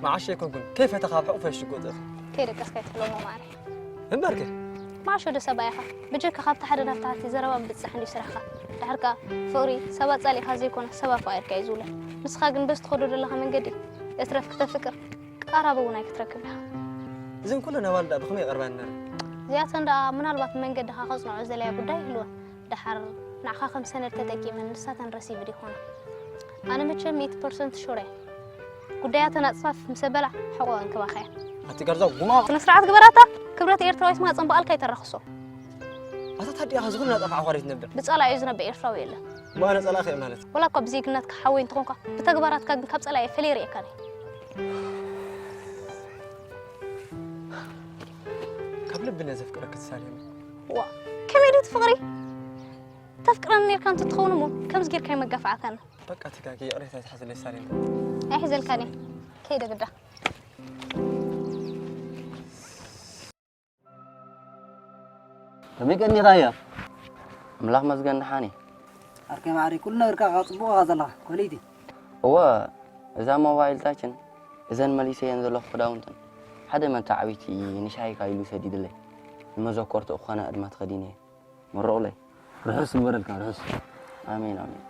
መዓሸ ኣይኮንኩን ከይፈተ ካብ ሕቑፈ ሽጎጥ ኢኺ ከይደቀስካ ይትብሎ እሞ ማዕረ እምበርኪ ማሾ ዶ ሰብኣይ ኢኻ ብጀካ ካብቲ ሓደ ናብቲ ሓንቲ ዘረባ ምብፅፃሕ እንድዩ ስራሕካ ድሕር ከኣ ፍቕሪ ሰብ ኣጻሊእካ ዘይኮነ ሰብ ኣፋቒርካ እዩ ዝውለድ ንስኻ ግን በዚ ትኸዶ ዘለኻ መንገዲ እትረፍ ክተፍቅር ቃራብ እውን ኣይክትረክብ ኢኻ እዘን ኩለን ኣዋልዳ ብኸመይ ይቐርባ ነረ እዚኣተን ደኣ ምናልባት መንገድኻ ከጽንዖ ዘለያ ጉዳይ ይህልወን ደሓር ንዓኻ ከም ሰነድ ተጠቂመን ንሳተን ረሲብድ ይኾና ኣነ መቸም ሚእቲ ፐርሰንት ሹር እየ ጉዳያተን ኣጽፋፍ ምስ ኣበላ ሕቖ እንክባኸ እየ ኣቲ ጋርዛው ጉማቕ ስነ ስርዓት ግበራታ ክብረት ኤርትራዊት ማህፀን በኣልካ ይተረኽሶ ኣታ ታዲያ ዝኾነ ናጠፋ ዓዋሪት ነበር ብጸላዩ ዝነብእ ኤርትራዊ የለን እሞ ኣነ ጸላእኺ እየ ማለት ወላ እኳ ብዜግነትካ ሓወይ እንተኾንካ ብተግባራትካ ግን ካብ ጸላየ ፈለየ ርእየካን ካብ ልቢ ነዘፍቅረክ ትሳሌም ዋ ከመይ ድዩ ትፍቕሪ ተፍቅረኒ ነርካ እንትትኸውን እሞ ከምዚ ጌርካ ይመጋፍዓካና በቃ ተጋጊ ይቕሬታ ይትሓዝለይ ሳሌም ኣይሕዘልካን እየ ከይደ ግዳ ከመይ ቀኒኻያ? ኣምላኽ መስገን ደሓን እየ። ዓርከይ ማዕረይ፣ ኩሉ ነገርካ ከኣ ጽቡቕ ኢኻ ዘለኻ፣ ኮለይቲ። እወ፣ እዛ ሞባይልታችን፣ እዘን መሊሰየን ዘለኹ ክዳውንትን፣ ሓደ መተዓቢቲ ንሻሂ ኢካ ኢሉ ሰዲድለይ። ንመዘኮርትኡ ክኾነ ዕድመ ተኸዲነየን። መርቑለይ። ርሑስ ይግበረልካ፣ ርሑስ። ኣሜን፣ ኣሜን።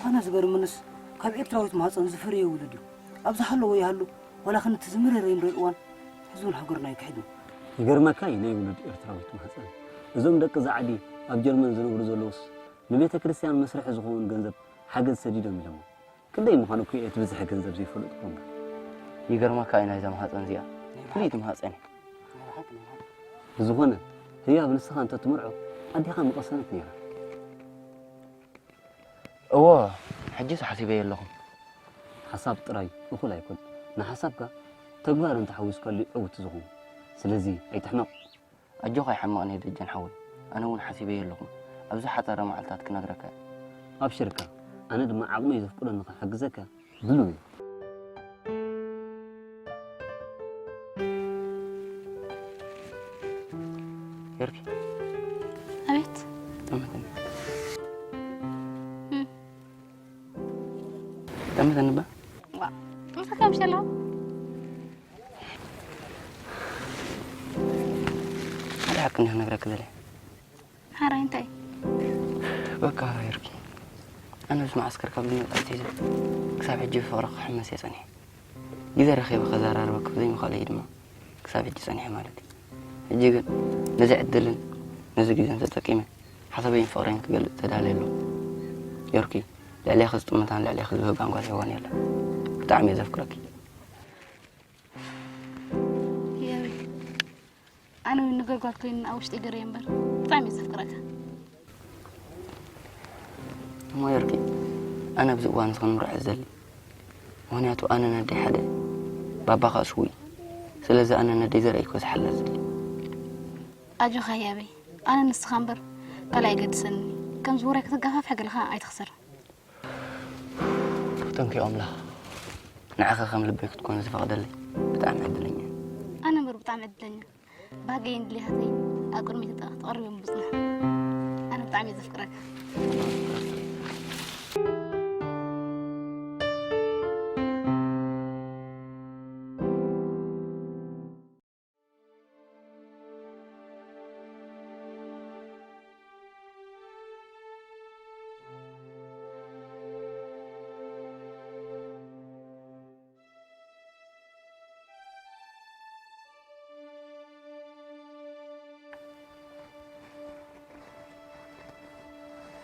ኣነ ዝገርምንስ፣ ካብ ኤርትራዊት ማህጸን ዝፈረየ ውሉድ እዩ። ኣብ ዝሃለዎ ይሃሉ፣ ዋላ ከነቲ ዝመረረ ይምረር እዋን፣ ህዝብን ሃገሩን ኣይክሕድን። ይገርመካ እዩ ናይ ውሉድ ኤርትራዊት ማህጸን። እዞም ደቂ ዛዕዲ ኣብ ጀርመን ዝነብሩ ዘለዉስ፣ ንቤተ ክርስቲያን መስርሒ ዝኸውን ገንዘብ ሓገዝ ሰዲዶም ኢሎሞ። ክንደይ ምዃኑ እኮ እየ እቲ ብዝሒ ገንዘብ ዘይፈለጥኩ እምበር። ይገርመካ እዩ ናይዛ ማህጸን እዚኣ። ፍልይቲ ማህጸን እያ። ብዝኾነ፣ ህያብ ንስኻ እንተትምርዖ፣ ኣዴኻ ምቐሰነት ነይራ። እወ፣ ሕጂስ ሓሲበዮ ኣለኹ። ሓሳብ ጥራይ እኹል ኣይኮን። ንሓሳብካ ተግባር እንተሓዊስካሉ እዩ ዕውት ዝኸውን። ስለዚ ኣይትሕመቕ። ኣጆኻ ኣይሓምቕን እየ ደጀን ሓወይ። ኣነ እውን ሓሲበዮ ኣለኹ። ኣብ ዝሓጸረ መዓልታት ክነግረካ እየ። ኣብሽርካ፣ ኣነ ድማ ዓቕመይ ዘፍቅዶ ንኽሕግዘካ ድሉው እየ። ዮርኪ፣ ኣቤት። ጠመተኒ። እም። ጠመተኒ ባ። ዋ፣ ምሳካ ምሽ ኣለዋ? ሓደ ሓቂ እንዲኹ ነግረክ ደለ። ሓራይ እንታይ? በቃ ዮርኪ፣ ኣነ ምስ መዓስከር ካብ ዝመጽእ ኣትሒዘ ክሳብ ሕጂ ብፍቕሪ ክሕመስ እየ ጸኒሐ። ግዜ ረኺበ ከዘራርበክ ብዘይምኽኣለይ ድማ ክሳብ ሕጂ ጸኒሐ ማለት እዩ። ሕጂ ግን ነዚ ዕድልን ነዚ ግዜን ተጠቂመ ሓሳበይን ፍቕረይን ክገልጽ ተዳልየ ኣለኹ። ዮርኪ፣ ልዕሌኺ ዝጥምታን ልዕሌኺ ዝህባን ጓል ሄዋን የላን። ብጣዕሚ እየ ዘፍቅረኪ። ህያበይ፣ ኣነ እውን ንገርጓል ኮይኑ ኣብ ውሽጢ ገረ እምበር ብጣዕሚ እየ ዘፍቅረካ። እሞ ዮርኪ፣ ኣነ ኣብዚ እዋን እዚ ክንምርዖ ዝደሊ ምኽንያቱ ኣነ ነደይ ሓደ ባባ ከዓ ስውእ እዩ። ስለዚ ኣነ ነደይ ዘርእይ ክበዝሓላ ዝደሊ። ኣጆኻ ህያበይ፣ ኣነ ንስኻ እምበር ካልእ ኣይገድሰኒ። ከምዚ ውራይ ክትጋፋፍሕ ገለኻ ኣይትኽሰር። ተንኪ ኣምላኽ ንዓኻ ከም ልበይ ክትኮነ ዝፈቐደለይ ብጣዕሚ ዕድለኛ እየ። ኣነ እምበር ብጣዕሚ ዕድለኛ። ባህገይን ድሌታተይን ኣብ ቅድሚ ተጠ- ተቐሪቦም ብጽናሕ። ኣነ ብጣዕሚ እየ ዘፍቅረካ።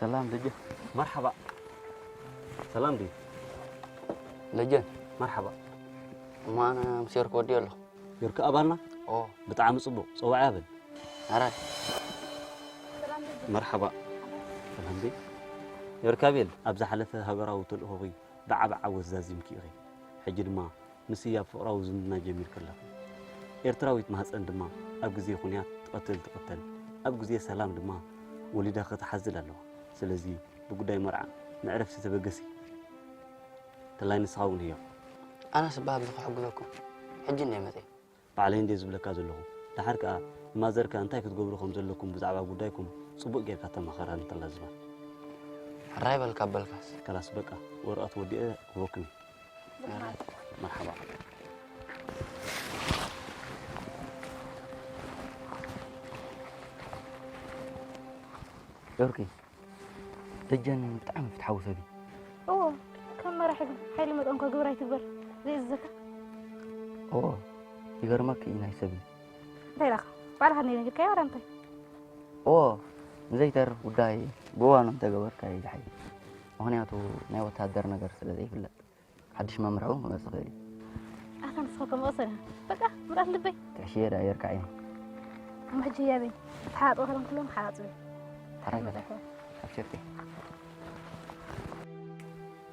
ሰላም ደጀ። መርሓባ። ሰላም ድዩ? ደጀ። መርሓባ። እሞ ኣነ ምስ ዮርክ ወዲኦ ኣለኹ። ዮርክ ኣባልና? ኦ። ብጣዕሚ ጽቡቕ። ጸዋዕ ያብል። ኣራይ። መርሓባ። ሰላም ድዩ? ዮርክ ኣቤል፣ ኣብ ዝሓለፈ ሃገራዊ ተልእኾኺ ብዓቢ ዓወት ዛዚምኪ ኢኺ። ሕጂ ድማ ምስ ህያብ ፍቕራዊ ዝምድና ጀሚርኪ ኣለኺ። ኤርትራዊት ማህጸን ድማ ኣብ ግዜ ኹንያት ትቐትል ትቕተል፣ ኣብ ግዜ ሰላም ድማ ወሊዳ ክትሓዝል ኣለዋ። ስለዚ ብጉዳይ መርዓ ንዕረፍቲ ተበገሲ። ተላይ ንስኻ እውን ህያብ። ኣነስ እባ ኣብዚ ክሕግዘኩም ሕጂ እንደ መጸ። ባዕለይ እንደ ዝብለካ ዘለኹ። ደሓር ከኣ ንማዘርካ እንታይ ክትገብሩ ከም ዘለኩም ብዛዕባ ጉዳይኩም ጽቡቕ ጌርካ ተማኸራ እንተላዝባ። ሕራይ በልካ በልካስ። ከላስ በቃ ወረቐት ወዲኤ ክህበኩም እዩ። መርሓባ። ዮርኪ፣ ደጀን ብጣዕሚ ፍትሓዊ ሰብ እዩ። እዎ፣ ከም መራሒ ግን ሓይሊ መጠንኳ ግብር ኣይትግበር፣ ዘይእዝዘካ። እዎ፣ ይገርመኪ እዩ ናይ ሰብ እዩ። እንታይ ኢላኻ? ባዕልኻ እንደ ነጊርካዮ ዋላ እንታይ? እዎ፣ ንዘይተርፍ ጉዳይ ብእዋኑ እንተገበርካዮ እዩ ዝሓይሽ። ምኽንያቱ ናይ ወታደር ነገር ስለ ዘይፍለጥ። ሓድሽ መምርሒ እውን ክመጽእ ይኽእል እዩ። ኣታ ንስኻ ከም መቕሰን ኢኻ። በቃ፣ ምራት ልበይ። ትሕሽየ ደኣ የርካዕ እዩ። እሞ ሕጂ ህያበይ፣ ተሓላጥቦ ክዳን ኩሎም ሓላጽ በል። ተራይ በላይ። ኣብሽርኪ።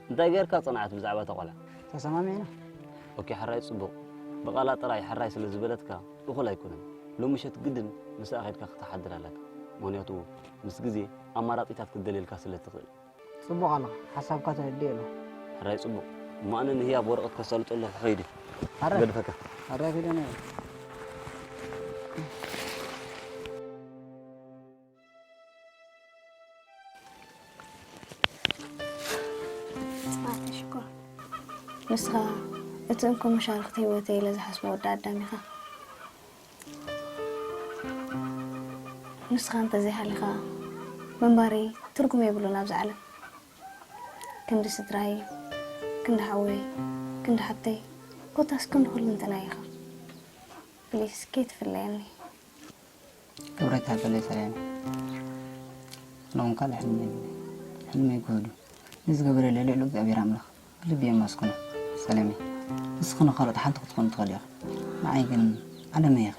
እንታይ ጌርካ ጽንዓት ብዛዕባ እታ ቆልዓ? ተሰማሚዕና። ኦኬ፣ ሕራይ ጽቡቕ። ብቓላ ጥራይ ሕራይ ስለ ዝበለትካ እኹል ኣይኮነን። ሎሚ ምሸት ግድን ምስኣ ኸይድካ ክትሓድር ኣለካ። ምኽንያቱ ምስ ግዜ ኣማራጺታት ክትደልየልካ ስለ ትኽእል። ጽቡቕ ኣለኻ፣ ሓሳብካ ተረዲኤ ኣለኹ። ሕራይ ጽቡቕ። እሞ ኣነ ንህያብ ወረቐት ከሳልጦ ኣለኹ፣ ክኸይድ እየ። ኣረ፣ ገድፈካ። ኣረ፣ ፊደና እየ። ጽንዓት ሽኮር፣ ንስኻ እቲ እንኮ መሻርኽቲ ህይወተይ ኢለ ዝሓስቦ ወዲ ኣዳም ኢኻ። ንስኻ እንተዘይሃሊኻ ምንባረይ ትርጉም የብሉን ኣብዚ ዓለም። ክንዲ ስድራይ፣ ክንዲ ሓወይ፣ ክንዲ ሓብተይ፣ ኮታስ ክንዲ ኩልንትናይ ኢኻ። ፕሊስ ከይትፍለየኒ። ክብረት ይሃበለይ ሰላም። ሎምካ ልሕልሚ የብለይ። ሕልመይ ግሁድ እዩ። ንዝገበረለይ ልዑል እግዚኣብሔር ኣምላኽ ብልቢ የመስግኖ። ሰላመይ፣ ንስኺ ንኻልኦት ሓንቲ ክትኮኒ ትኽእሊ ኢኺ። ንዓይ ግን ዓለመይ ኢኺ።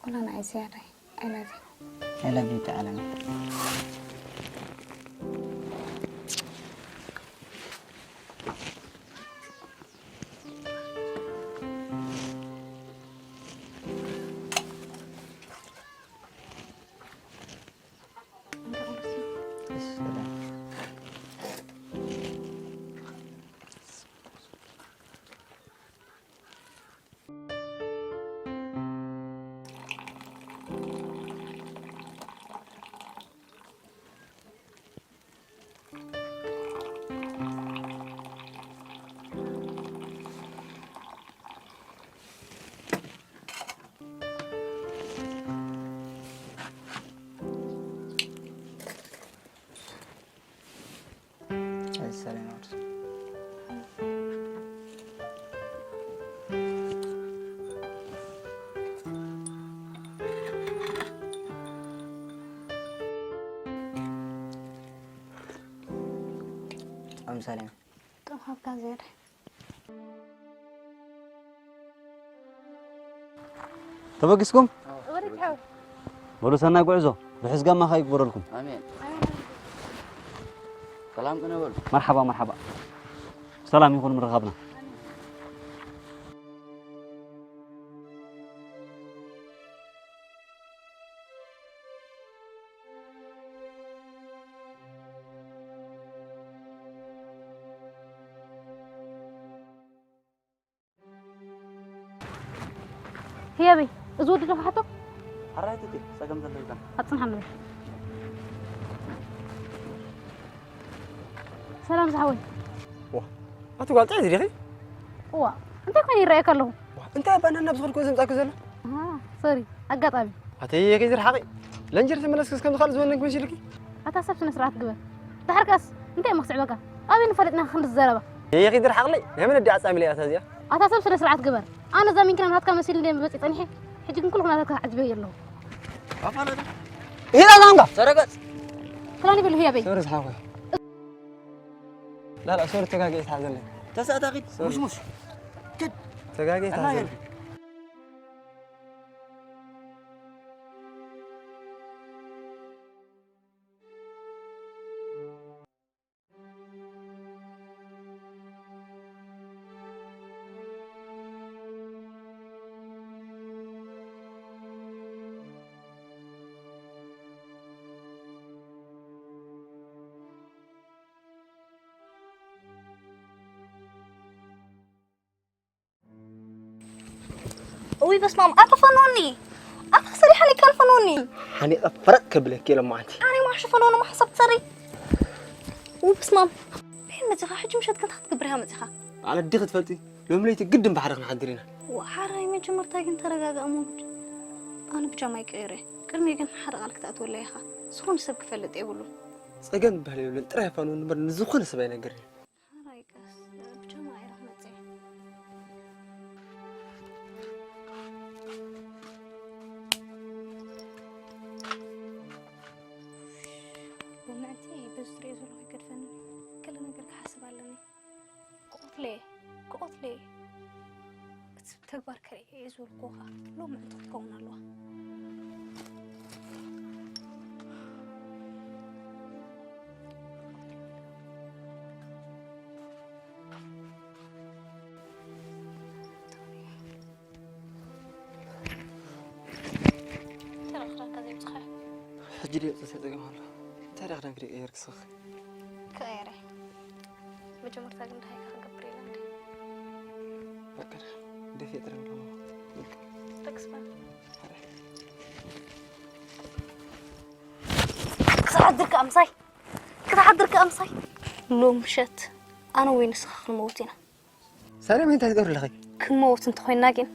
ወላ ንዓይ ዝያዳይ። I love you። I love you to ዓለመይ። ሰላም። ጥም ሃብካ ዝያዳ። ተበጊስኩም? ወደ ትሓው። በሉ ሰናይ ጉዕዞ፣ ርሑስ ጋማ ኸይግበረልኩም። ኣሜን። ሰላም ቅነ በሉ። መርሓባ፣ መርሓባ። ሰላም ይኹን ምርኻብና። ህያበይ፣ እዚ ወዲ ዶ ክሓቶ? ሓራይ ትቲ፣ ጸገም ዘለዎ ይዛን። ኣጽንሓኒ በይ። ሰላም ዝሓወይ። ዋ፣ ኣቲ ጓል ጣይ ዝዲኺ? እዋ፣ እንታይ ኮይኑ ይረኣየካ ኣለኹ? ዋ፣ እንታይ ባናና ብዝኸድኩ ዘምጻኪ ዘሎ? ኣሃ፣ ሶሪ፣ ኣጋጣሚ። ኣቲ የኪ ዝርሓቂ። ለንጀር ተመለስክስ ከም ዝኻል ዝወነንክ መሲልኪ? ኣታ ሰብ ስነ ስርዓት ግበር። ድሓር ከስ እንታይ እሞ ክስዕበካ? ኣበይ ንፈለጥና ክንዲ ዝዘረባ? የኺ ድርሓቕለይ፣ ናይ መን ኣዲ ዓጻሚ ለይ ኣታ እዚኣ? ኣታ ሰብ ስነ ስርዓት ግበር። ኣነ እዛ ሚንኪና ናትካ መሲል እንደ መበጺ ጸኒሐ፣ ሕጂ ግን ኩሉ ኩነታትካ ክዓጅበ ኣለኹ። ኣፋለጥ። ይሄ ላንጋ። ሰረገጽ። ክላኒ በሉ ህያበይ። ሶሪ ዝሓወይ። ላላ ሶሪ ተጋጊ ተሓዘለይ። ተሳእታ ኪድ፣ ሶሪ። ሙሽሙሽ። ኪድ። ተጋጊ ኣና ተሓዘለይ። ሄድ። እውይ በስማም፣ ኣታ ፈኖኒ። ኣታ ሰሪሓ ለይ ካል ፈኖኒ። ሓኒቐ ፈረቕ ከብለኪ ኢለ እሞ ኣንቲ። ኣነ ማሹ ፈኖኒ ማሕሰብ ትሰሪ። እውይ በስማም። ብሄን መጺኻ፣ ሕጂ ምሸት ክንታ ክትገብር ኢኻ መጺኻ? ባዕለ ዲኺ ትፈልጢ? ሎም ለይቲ ግድን ባሕሪ ክንሓድር ኢና። ወሓራይ መጀመርታ ግን ተረጋጋእ እሞ። ኣነ ብጃማይ ቀይረ። ቅድሚ ግን ሓደ ቃል ክትኣትወለይ ኢኻ። ዝኾነ ሰብ ክፈልጥ የብሉን። ጸገም ዝበሃል የብሉን። ጥራይ ፈኖኒ እምበር ንዝኾነ ሰብ ኣይነግርን። ሓራይ ቀስ፣ ብጃማ እየ ክመጽእ። ሎምዕንቲ በዚ ዝሪኦ ዘለኹ ኣይገድፈንን። ገለ ነገር ክሓስብ ኣለኒ። ክቐትለ እየ፣ ክቐትለ እየ። እቲ ተግባር ከርእየ እየ ዝበልኩኻ ሎምዕንቲ ክትከውን ኣለዋ። እንታይ ደኣ ክዳንካ ዘይምጽኻዮ? ሕጂ ድየ ጸሰ ጸገም ኣሎ? እንታይ ደኣ ክዳንኪ ደይቀየርኪ ስኺ? ክቐየረ። መጀመርታ ግን ደሃይካ ክገብር ኢለ እንደ። በቃ ደሓን። ደፊአ ጥረ ኣለዎ። በቃ። ተክስባ። ክትሓድር ከኣ ምሳይ። ክትሓድር ከኣ ምሳይ። ሎም ምሸት ኣነ ወይ ንስኻ ክንመውት ኢና። ሳሌም እንታይ ትገብሪ ኣለኺ? ክንመውት እንተኾይንና ግን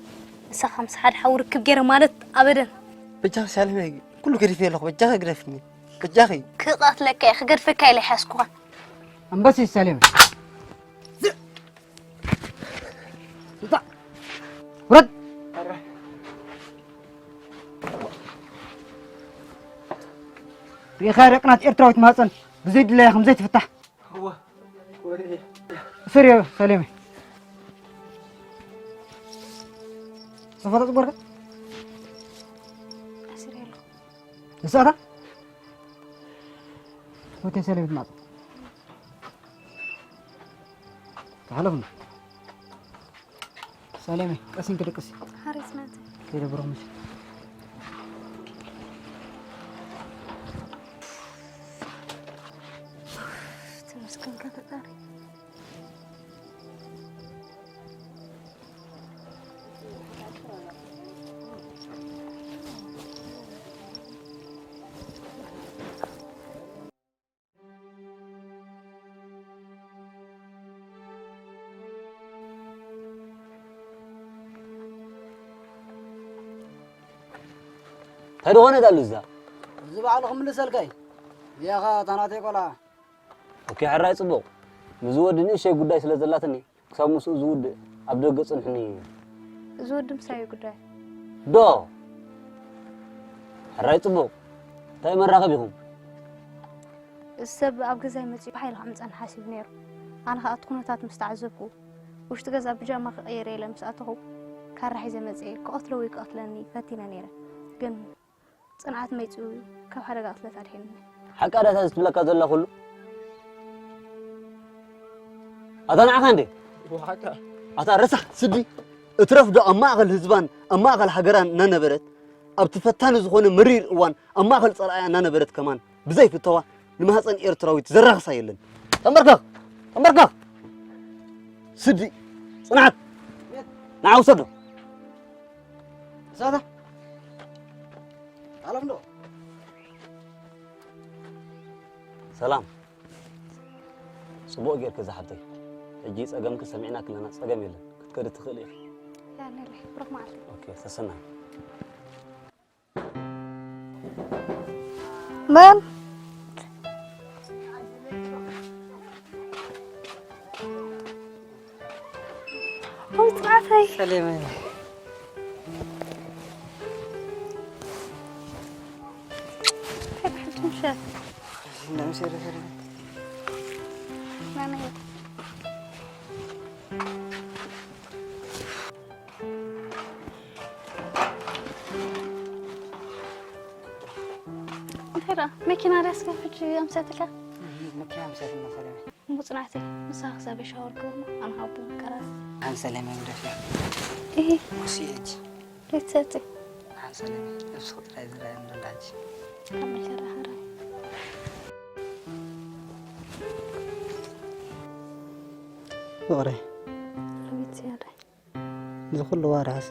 ንስኻ ምስ ሓደ ሓው ርክብ ገይረ ማለት ኣበደን። በጃኺ ሳሌም ኩሉ ገዲፈ ኣለኹ። በጃኺ ግደፍኒ። በጃኺ። ክቐትለካ እየ፣ ክገድፈካ ኢለ ኣይሓዝኩኻን። ኣንበሲ ሳሌም። ውረድ። ርኢኻ ደቅናት ኤርትራዊት ማህፀን ብዘይድለያ ከም ዘይትፍታሕ። እወ፣ ወደ እሰር እየ፣ ሰሌመ። ዝፈለጥ ጎርካ? ኣሲረ ኣለኹ። ንስኣታ? ወደ ሰሌመ ትማጽ። ተሓለፍና። ሰሌመ፣ ቀስ ኢልኪ ደቅሲ። ሓሪፍ ናት። ከይደብርኹም እሺ። ተመስገን ፈጣሪ። እንታይ ደኾነ ዳሉ እዛ? እዚ ባዕሉ ክምልሰልካ እዩ። እዚኣ ኸኣ እታ ናተይ ቆልዓ። ኦኬ፣ ሕራይ ጽቡቕ። ምስዚ ወዲ ንእሽተይ ጉዳይ ስለ ዘላትኒ፣ ክሳብ ምስኡ ዝውድእ ኣብ ደገ ጽንሑኒ። እዚ ወዲ ምሳይ እዩ ጉዳይ። ዶ? ሕራይ ጽቡቕ። እንታይ መራኸቢኹም? እዚ ሰብ ኣብ ገዛይ መጺኡ ብሓይሊ ከምጸኒ ሓሲቡ ነይሩ። ኣነ ኸኣ እቲ ኩነታት ምስ ተዓዘብኩ፣ ውሽጢ ገዛ ብጃማ ክቕየር ኢለ ምስ ኣተኹ፣ ካራ ሒዘ መጺኤ። ክቐትሎ ወይ ክቐትለኒ ፈቲነ ነይረ። ግን ጽንዓት መጺኡ ካብ ሓደጋ ቅትለት ኣድሒኑኒ። ሓቃ ዳታ ዝትብለካ ዘላ ኩሉ ኣታ ንዓኻ እንዴ? ኣታ ረሳሕ ስዲ እትረፍ ዶ ኣብ ማእኸል ህዝባን ኣብ ማእኸል ሃገራን እናነበረት ኣብቲ ፈታኒ ዝኾነ መሪር እዋን ኣብ ማእኸል ጸላእያ እናነበረት ከማን ብዘይ ፍተዋ ንማህፀን ኤርትራዊት ዘራኽሳ የለን። ተንበርከኽ፣ ተንበርከኽ። ስዲ፣ ጽንዓት፣ ንዓ ውሰዶ። እሳታ፣ ዓለም ዶ? ሰላም። ጽቡቕ ጌርኪ ዝሓብተይ። ሕጂ ጸገምኪ ሰሚዕና ክለና ጸገም የለን። ክትከዲ ትኽእሊ ኢኺ። ያኔለይ፣ ብሩኽ መዓልቲ። ኦኬ፣ ተሰናይ። መን? ኦይ፣ ጽናተይ። ሰሌመ። ከብሕት ምሸት። ናምሴ ረፈረ። ናነይ። እንታይ ደኣ? መኪና ድያስ ካብ ሕጂ ኣምሰትልካ? መኪና ኣምሰትና ሰለሚ። እሞ ጽናዕተይ፣ ንስኻ ክሳብ ሻወር ግበርና፣ ኣነ ካብ ቡን ቀራስ። ሓን ሰለሚ ግደፍያ። እሂ። ሙሲ እጅ። ቤተሰብቲ። ሓን ሰለሚ፣ ነብስኹ ጥራይ ዝረኣየኒ ዘሎ ሕጂ። ካብ መከራ ሃራ። ፍቕረይ። ኣቤት ዝያዳይ። እዚ ኩሉ ዋርሕሲ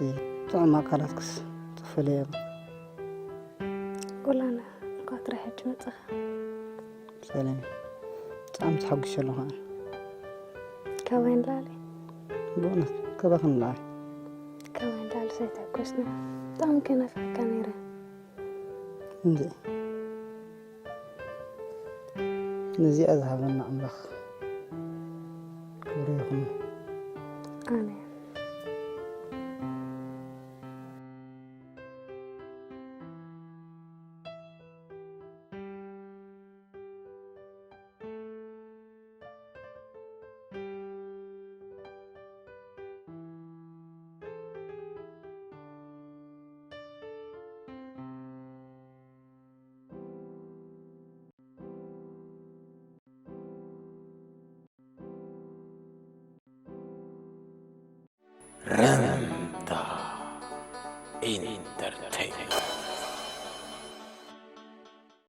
ጥዑም ኣካላትክስ ትፈልዮ እየ። ጎላና፣ እንኳዕ ጥራይ ሕጂ መጻኻ። ሰለሚ፣ ብጣዕሚ ተሓጒሰ ኣለኹ ኣነ። ካባይ ንላዕሊ? ብእውነት፣ ካባኺ ንላዕሊ። ካባይ ንላዕሊ ዘይተሓጎስና። ብጣዕሚ ከናፍቐካ ነይረ። እንድዒ። ነዚኣ ዝሃበና ኣምላኽ ክብሪ ይኹን። ኣሜን።